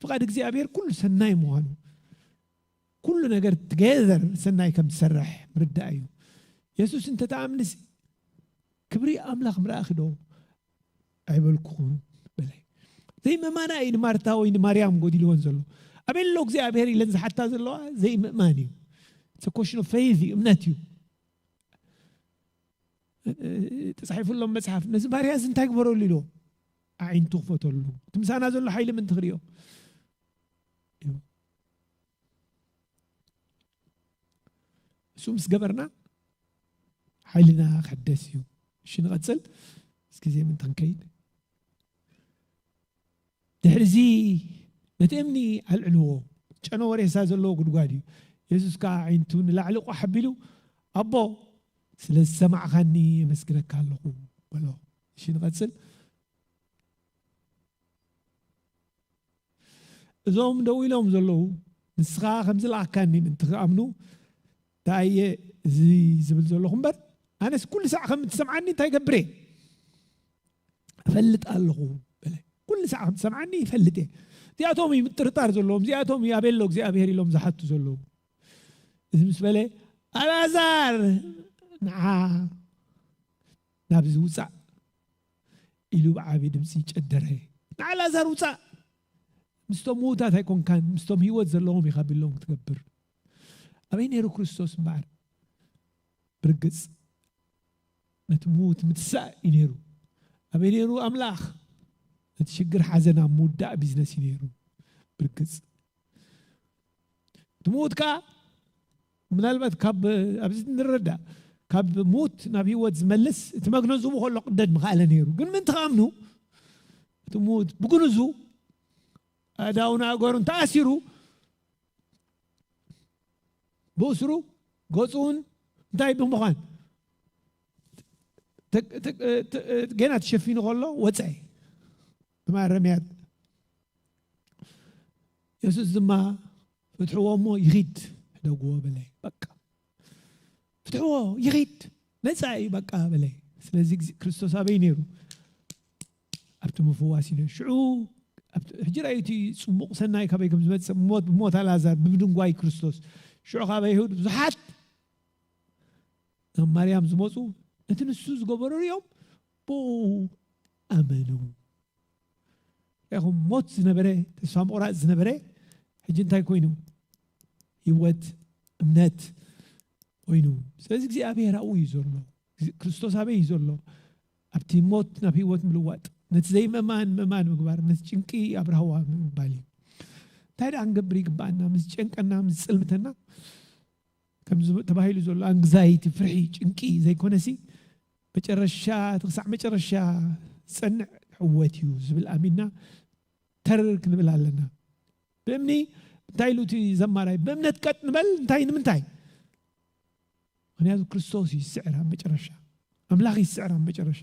ፍቓድ እግዚኣብሔር ኩሉ ሰናይ ምዃኑ ኩሉ ነገር ትገዘር ሰናይ ከም ትሰርሕ ምርዳእ እዩ። የሱስ እንተተኣምንሲ ክብሪ ኣምላኽ ምርኣኺ ዶ ኣይበልኩኹን በለ። ዘይምእማና እዩ ንማርታ ወይ ንማርያም ጎዲልወን ዘሎ። ኣበይ ኣሎ እግዚኣብሔር ኢለን ዝሓታ ዘለዋ ዘይምእማን እዩ። It's a question of faith እዩ፣ እምነት እዩ። ተጻሒፉሎም መጽሓፍ ነዚ ባርያ እዚ እንታይ ግበረሉ ኢልዎ ኣዒንቱ ክፈተሉ እቲ ምሳና ዘሎ ሓይሊ ምን ትኽርእዮ እሱ ምስ ገበርና ሓይልና ክሕደስ እዩ። እሺ ንቐጽል። ምስ ግዜ ምን ትንከይድ ድሕርዚ ነቲ እምኒ ኣልዕልዎ ጨነወ ሬሳ ዘለዎ ጉድጓድ እዩ። የሱስ ከዓ ዓይንቱ ንላዕሊ ቋሕ ኣቢሉ ኣቦ ስለ ዝሰማዕኻኒ የመስግነካ ኣለኹ በሎ። እሺ ንቐጽል። እዞም ደው ኢሎም ዘለዉ ንስኻ ከም ዝለኣካኒ ምእንቲ ክኣምኑ ደኣየ እዚ ዝብል ዘለኹ እምበር ኣነስ ኩሉ ሳዕ ከም እትሰምዓኒ እንታይ ገብር እየ እፈልጥ ኣለኹ በለ። ኩሉ ሳዕ ከም እትሰምዓኒ ይፈልጥ እየ። እዚኣቶም እዩ ምጥርጣር ዘለዎም፣ እዚኣቶም እዩ ኣበሎ እግዚኣብሔር ኢሎም ዝሓቱ ዘለዉ። እዚ ምስ በለ ኣልኣዛር ንዓ ናብዚ ውፃእ ኢሉ ብዓብዪ ድምፂ ጨደረ። ንዓ ላዛር ውፃእ፣ ምስቶም ምዉታት ኣይኮንካን ምስቶም ህይወት ዘለዎም ኢኻ ቢሎም ክትገብር። ኣበይ ነይሩ ክርስቶስ እምበኣር? ብርግፅ ነቲ ምዉት ምትሳእ እዩ ነይሩ። ኣበይ ነይሩ ኣምላኽ? ነቲ ሽግር ሓዘን ኣብ ምውዳእ ቢዝነስ እዩ ነይሩ። ብርግፅ እቲ ምዉት ከዓ ምናልባት ካብ ኣብዚ ንረዳእ ካብ ምዉት ናብ ህይወት ዝመልስ እቲ መግነዝቡ ከሎ ቅደድ ምኽኣለ ነይሩ። ግን ምእንቲ ከኣምኑ እቲ ምዉት ብግንዙ ኣእዳውን ኣእገሩን ተኣሲሩ ብእስሩ ገፁውን እንታይ ብምዃን ገና ተሸፊኑ ከሎ ወፀ ብማረምያት የሱስ ድማ ፍትሕዎ እሞ ይኺድ ሕደግዎ በለ። በቃ ፍትሕዎ ይኺድ ነፃ እዩ በቃ በለ። ስለዚ ክርስቶስ ኣበይ ነይሩ? ኣብቲ ምፍዋስ እዩ ነይሩ። ሽዑ ሕጂ ራእዩ እቲ ፅቡቕ ሰናይ ካበይ ከም ዝመፅእ ሞት ብሞት ኣልኣዛር ብምድንጓይ ክርስቶስ ሽዑ ካብ ኣይሁድ ብዙሓት ናብ ማርያም ዝመፁ ነቲ ንሱ ዝገበሮ ሪኦም ብኡ ኣመኑ። ርኢኹም፣ ሞት ዝነበረ፣ ተስፋ ምቑራጽ ዝነበረ፣ ሕጂ እንታይ ኮይኑ? ህይወት፣ እምነት ኮይኑ። ስለዚ እግዚኣብሔር ኣብኡ እዩ ዘሎ። ግዜ-፣ ክርስቶስ ኣበይ እዩ ዘሎ? ኣብቲ ሞት ናብ ህይወት ምልዋጥ፣ ነቲ ዘይምእማን ምእማን ምግባር፣ ነቲ ጭንቂ ኣብርሃዋ ምባል እዩ። እንታይ ደኣ ክንገብር ይግብኣና? ምስ ዝጨንቀና፣ ምስ ዝጽልምተና፣ ከም ዝ-፣ ተባሂሉ ዘሎ ኣንግዛይቲ፣ ፍርሒ፣ ጭንቂ ዘይኮነሲ፣ መጨረሻ፣ እቲ ክሳዕ መጨረሻ ዝጸንዕ ዕወት እዩ ዝብል ኣሚንና ተር ክንብል ኣለና። ብእምኒ እንታይ ኢሉ እቲ ዘማራይ? ብእምነት ቀጥ ንበል። እንታይ? ንምንታይ? ምኽንያቱ ክርስቶስ እዩ ዝስዕር ኣብ መጨረሻ። ኣምላኽ እዩ ዝስዕር ኣብ መጨረሻ።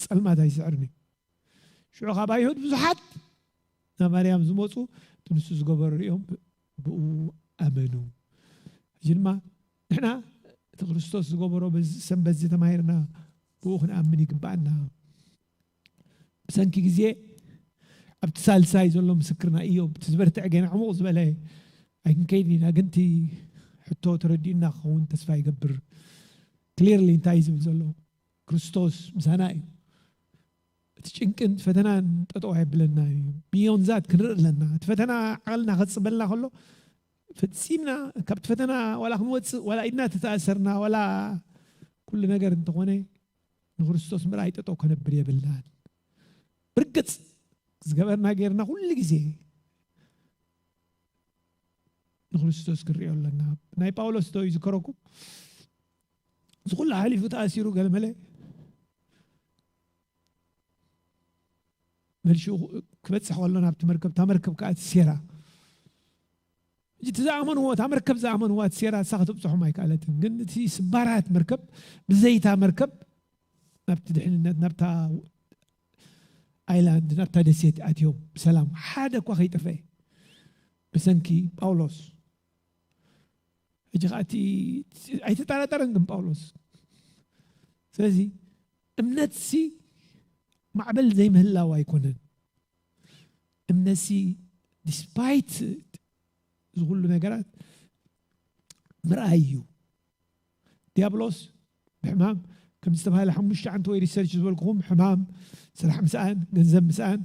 ጸልማት ኣይስዕርን እዩ። ሽዑ ካብ ኣይሁድ ብዙሓት ናብ ማርያም ዝመጹ፣ እቲ ንሱ ዝገበሮ ሪኦም ብ-፣ ብኡ ኣመኑ። ሕጂ ድማ ንሕና እቲ ክርስቶስ ዝገበሮ በዚ ሰንበት እዚ ተማሂርና ብኡ ክንኣምን ይግብኣና። ብሰንኪ ግዜ ኣብቲ ሳልሳይ ዘሎ ምስክርና ኢዮብ፣ እቲ ዝበርትዕ ጌና ዕሙቕ ዝበለ ኣይክንከይድ ኢና፣ ግን እቲ ሕቶ ተረዲኡና ክኸውን ተስፋ ይገብር። ክሊርሊ እንታይ እዩ ዝብል ዘሎ? ክርስቶስ ምሳና እዩ። እቲ ጭንቅን ፈተናን ጠጠው ኣየብለና እዩ። ብዮን ዛት ክንርኢ ኣለና። እቲ ፈተና ዓቕልና ከጽበልና ከሎ ፈጺምና ካብቲ ፈተና ዋላ ክንወጽእ፣ ዋላ ኢድና ተተኣሰርና፣ ዋላ ኩሉ ነገር እንተኾነ ንክርስቶስ ምርኣይ ጠጠው ከነብል የብልናን። ብርግጽ ዝገበርና ጌርና ኩሉ ግዜ ንክርስቶስ ክንሪኦ ኣለና። ናይ ጳውሎስ ዶ ይዝከረኩም? እዚ ኩሉ ሓሊፉ ተኣሲሩ ገለመለ መልሽኡ ክበጽሕ ከሎ ናብቲ መርከብ፣ እታ መርከብ ከኣ ትሴራ። ሕጂ እቲ ዝኣመንዎ፣ እታ መርከብ ዝኣመንዋ ትሴራ፣ እሳ ክትብጽሖም ኣይከኣለትን። ግን እቲ ስባራት መርከብ፣ ብዘይታ መርከብ ናብቲ ድሕንነት፣ ናብታ ኣይላንድ፣ ናብታ ደሴት ኣትዮም ብሰላም፣ ሓደ እኳ ከይጠፍአ ብሰንኪ ጳውሎስ። ሕጂ ኸኣ እቲ ኣይተጠራጠረን ግን ጳውሎስ። ስለዚ እምነትሲ ማዕበል ዘይምህላው ኣይኮነን። እምነትሲ ዲስፓይት እዚ ኩሉ ነገራት ምርኣይ እዩ። ዲያብሎስ ብሕማም ከም ዝተባሃለ ሓሙሽተ ዓንተ ወይ ሪሰርች ዝበልኩኹም ሕማም፣ ስራሕ ምስኣን፣ ገንዘብ ምስኣን፣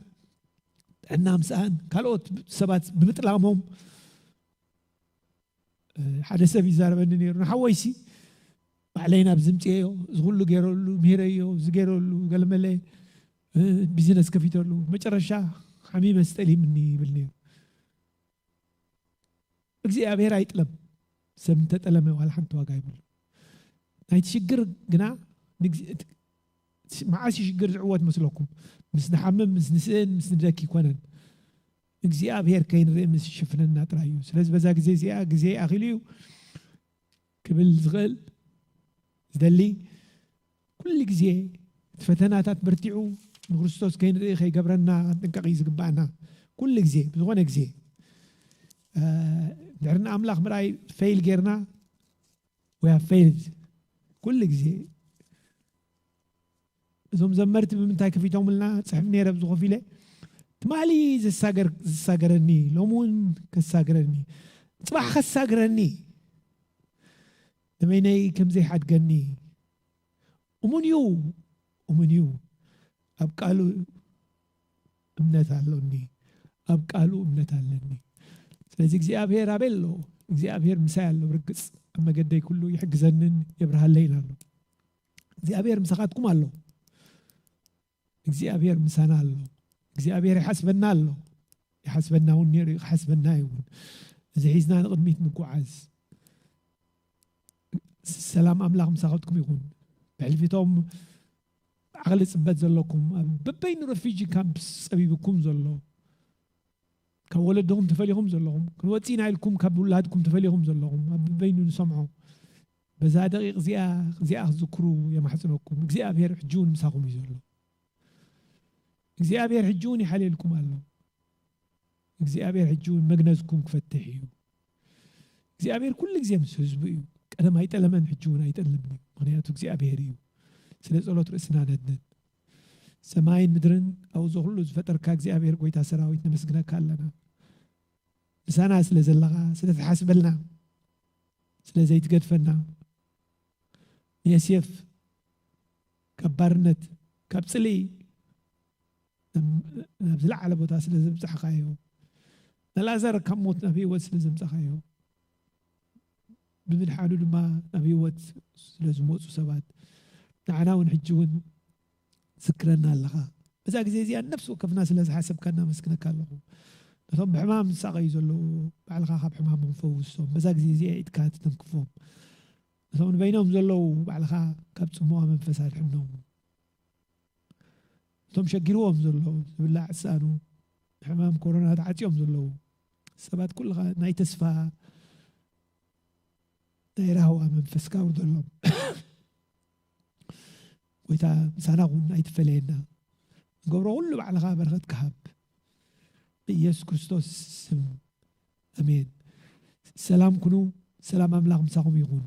ጥዕና ምስኣን፣ ካልኦት ሰባት ብምጥላሞም፣ እ፣ ሓደ ሰብ ይዛረበኒ ነይሩ። ንሓወይሲ ባዕለይ ናብ ዝምፅኤዮ፣ እዚ ኩሉ ገይረሉ፣ ምሂረዮ፣ እዚ ገይረሉ፣ ገለመለ፣ እ፣ ቢዝነስ ከፊተሉ፣ መጨረሻ ሓሚመ ስጠሊምኒ ይብል ነይሩ። እግዚኣብሔር ኣይጥለም። ሰብ እንተጠለመ ዋላ ሓንቲ ዋጋ ይብሉ። ናይቲ ሽግር ግና ንግዚ-፣ እቲ-፣ መዓስ እዩ ሽግር ዝዕወት መስለኩም? ምስ ንሓምም፣ ምስ ንስእን፣ ምስ ንደኪ ይኮነን። እግዚኣብሔር ከይንርኢ ምስ ሽፍነና ጥራይ እዩ። ስለዚ በዛ ግዜ እዚኣ ግዜ ኣኺሉ እዩ ክብል ዝኽእል ዝደሊ ኩሉ ግዜ እቲ ፈተናታት በርቲዑ ንክርስቶስ ከይንርኢ ከይገብረና ክንጥንቀቕ እዩ ዝግባኣና። ኩሉ ግዜ፣ ብዝኾነ ግዜ፣ እ፣ ድሕሪ ንኣምላኽ ምርኣይ ፌይል ጌርና፣ we have failed። ኩሉ ግዜ እዞም ዘመርቲ ብምንታይ ከፊቶምልና? ጽሕፍ ነይረ ኣብዚ ኮፍ ኢለ። ትማሊ ዘሳገር-፣ ዝሳገረኒ፣ ሎሚ እውን ከሳግረኒ፣ ጽባሕ ከሳግረኒ፣ ንበይነይ ከም ዘይሓድገኒ። እሙን እዩ፣ እሙን እዩ። ኣብ ቃሉ እምነት ኣሎኒ፣ ኣብ ቃሉ እምነት ኣለኒ። ስለዚ እግዚኣብሔር ኣበይ ኣሎ? እግዚኣብሔር ምሳይ ኣሎ፣ ብርግጽ ኣብ መገደይ ኩሉ ይሕግዘንን የብርሃለይን ኣሎ። እግዚኣብሔር ምሳኻትኩም ኣሎ። እግዚኣብሔር ምሳና ኣሎ። እግዚኣብሔር ይሓስበና ኣሎ። ይሓስበና እውን ነይሩ እዩ፣ ክሓስበና እዩ እውን። እዚ ሒዝና ንቕድሚት ንጓዓዝ። ሰላም ኣምላኽ ምሳኻትኩም ይኹን። ብሕልፊቶም ዓቕሊ ጽበት ዘለኩም፣ ኣብ በበይኑ ረፊጂ ካምፕስ ጸቢብኩም ዘሎ፣ ካብ ወለድኹም ተፈሊኹም ዘለኹም፣ ክንወጽእ ኢና ኢልኩም ካብ ውላድኩም ተፈሊኹም ዘለኹም፣ ኣብ በበይኑ ንሰምዖ። በዛ ደቂቕ እዚኣ፣ እዚኣ ክትዝክሩ የማሕጽነኩም። እግዚኣብሔር ሕጂ እውን ምሳኹም እዩ ዘሎ። እግዚኣብሔር ሕጂ እውን ይሓልየልኩም ኣሎ። እግዚኣብሔር ሕጂ እውን መግነዝኩም ክፈትሕ እዩ። እግዚኣብሔር ኩሉ ግዜ ምስ ህዝቡ እዩ። ቀደም ኣይጠለመን፣ ሕጂ እውን ኣይጠልምን እዩ። ምኽንያቱ እግዚኣብሔር እዩ። ስለ ጸሎት ርእስና ነድንን። ሰማይን ምድርን ኣብኡ ኩሉ ዝፈጠርካ እግዚኣብሔር ጎይታ ሰራዊት ነመስግነካ ኣለና። ምሳና ስለ ዘለኻ፣ ስለ ትሓስበልና፣ ስለ ዘይትገድፈና፣ ንዮሴፍ ካብ ባርነት፣ ካብ ጽልኢ፣ ናብ ዝለዓለ ቦታ ስለ ዘብጻሕካዮ፣ ንኣልኣዛር ካብ ሞት ናብ ህይወት ስለ ዘምጻኻዮ፣ ብምድሓኑ ድማ ናብ ህይወት ስለ ዝመፁ ሰባት፣ ንዓና እውን ሕጂ እውን ዝክረና ኣለኻ። በዛ ግዜ እዚኣ ነፍሲ ወከፍና ስለ ዝሓሰብካ እናመስግነካ ኣለኹ። ነቶም ብሕማም ዝሳቐዩ ዘለዉ፣ ባዕልኻ ካብ ሕማሞም ፈውሶም። በዛ ግዜ እዚኣ ኢድካ ትተንክፎም። ነቶም ንበይኖም ዘለዉ፣ ባዕልኻ ካብ ጽምዋ መንፈስ ኣድሕኖም። እቶም ሸጊርዎም ዘለዉ፣ ዝብላዕ ዝሰኣኑ፣ ሕማም ኮሮና ተዓጽዮም ዘለዉ ሰባት፣ ኩልኻ ናይ ተስፋ ናይ ራህዋ መንፈስካ ኣውርደሎም። ጎይታ፣ ምሳና ኩን፣ ኣይትፈለየና። ንገብሮ ኩሉ ባዕልኻ በረኸት ክሃብ፣ ብኢየሱስ ክርስቶስ ስም፣ ኣሜን። ሰላም ኩኑ። ሰላም ኣምላኽ ምሳኹም ይኹን።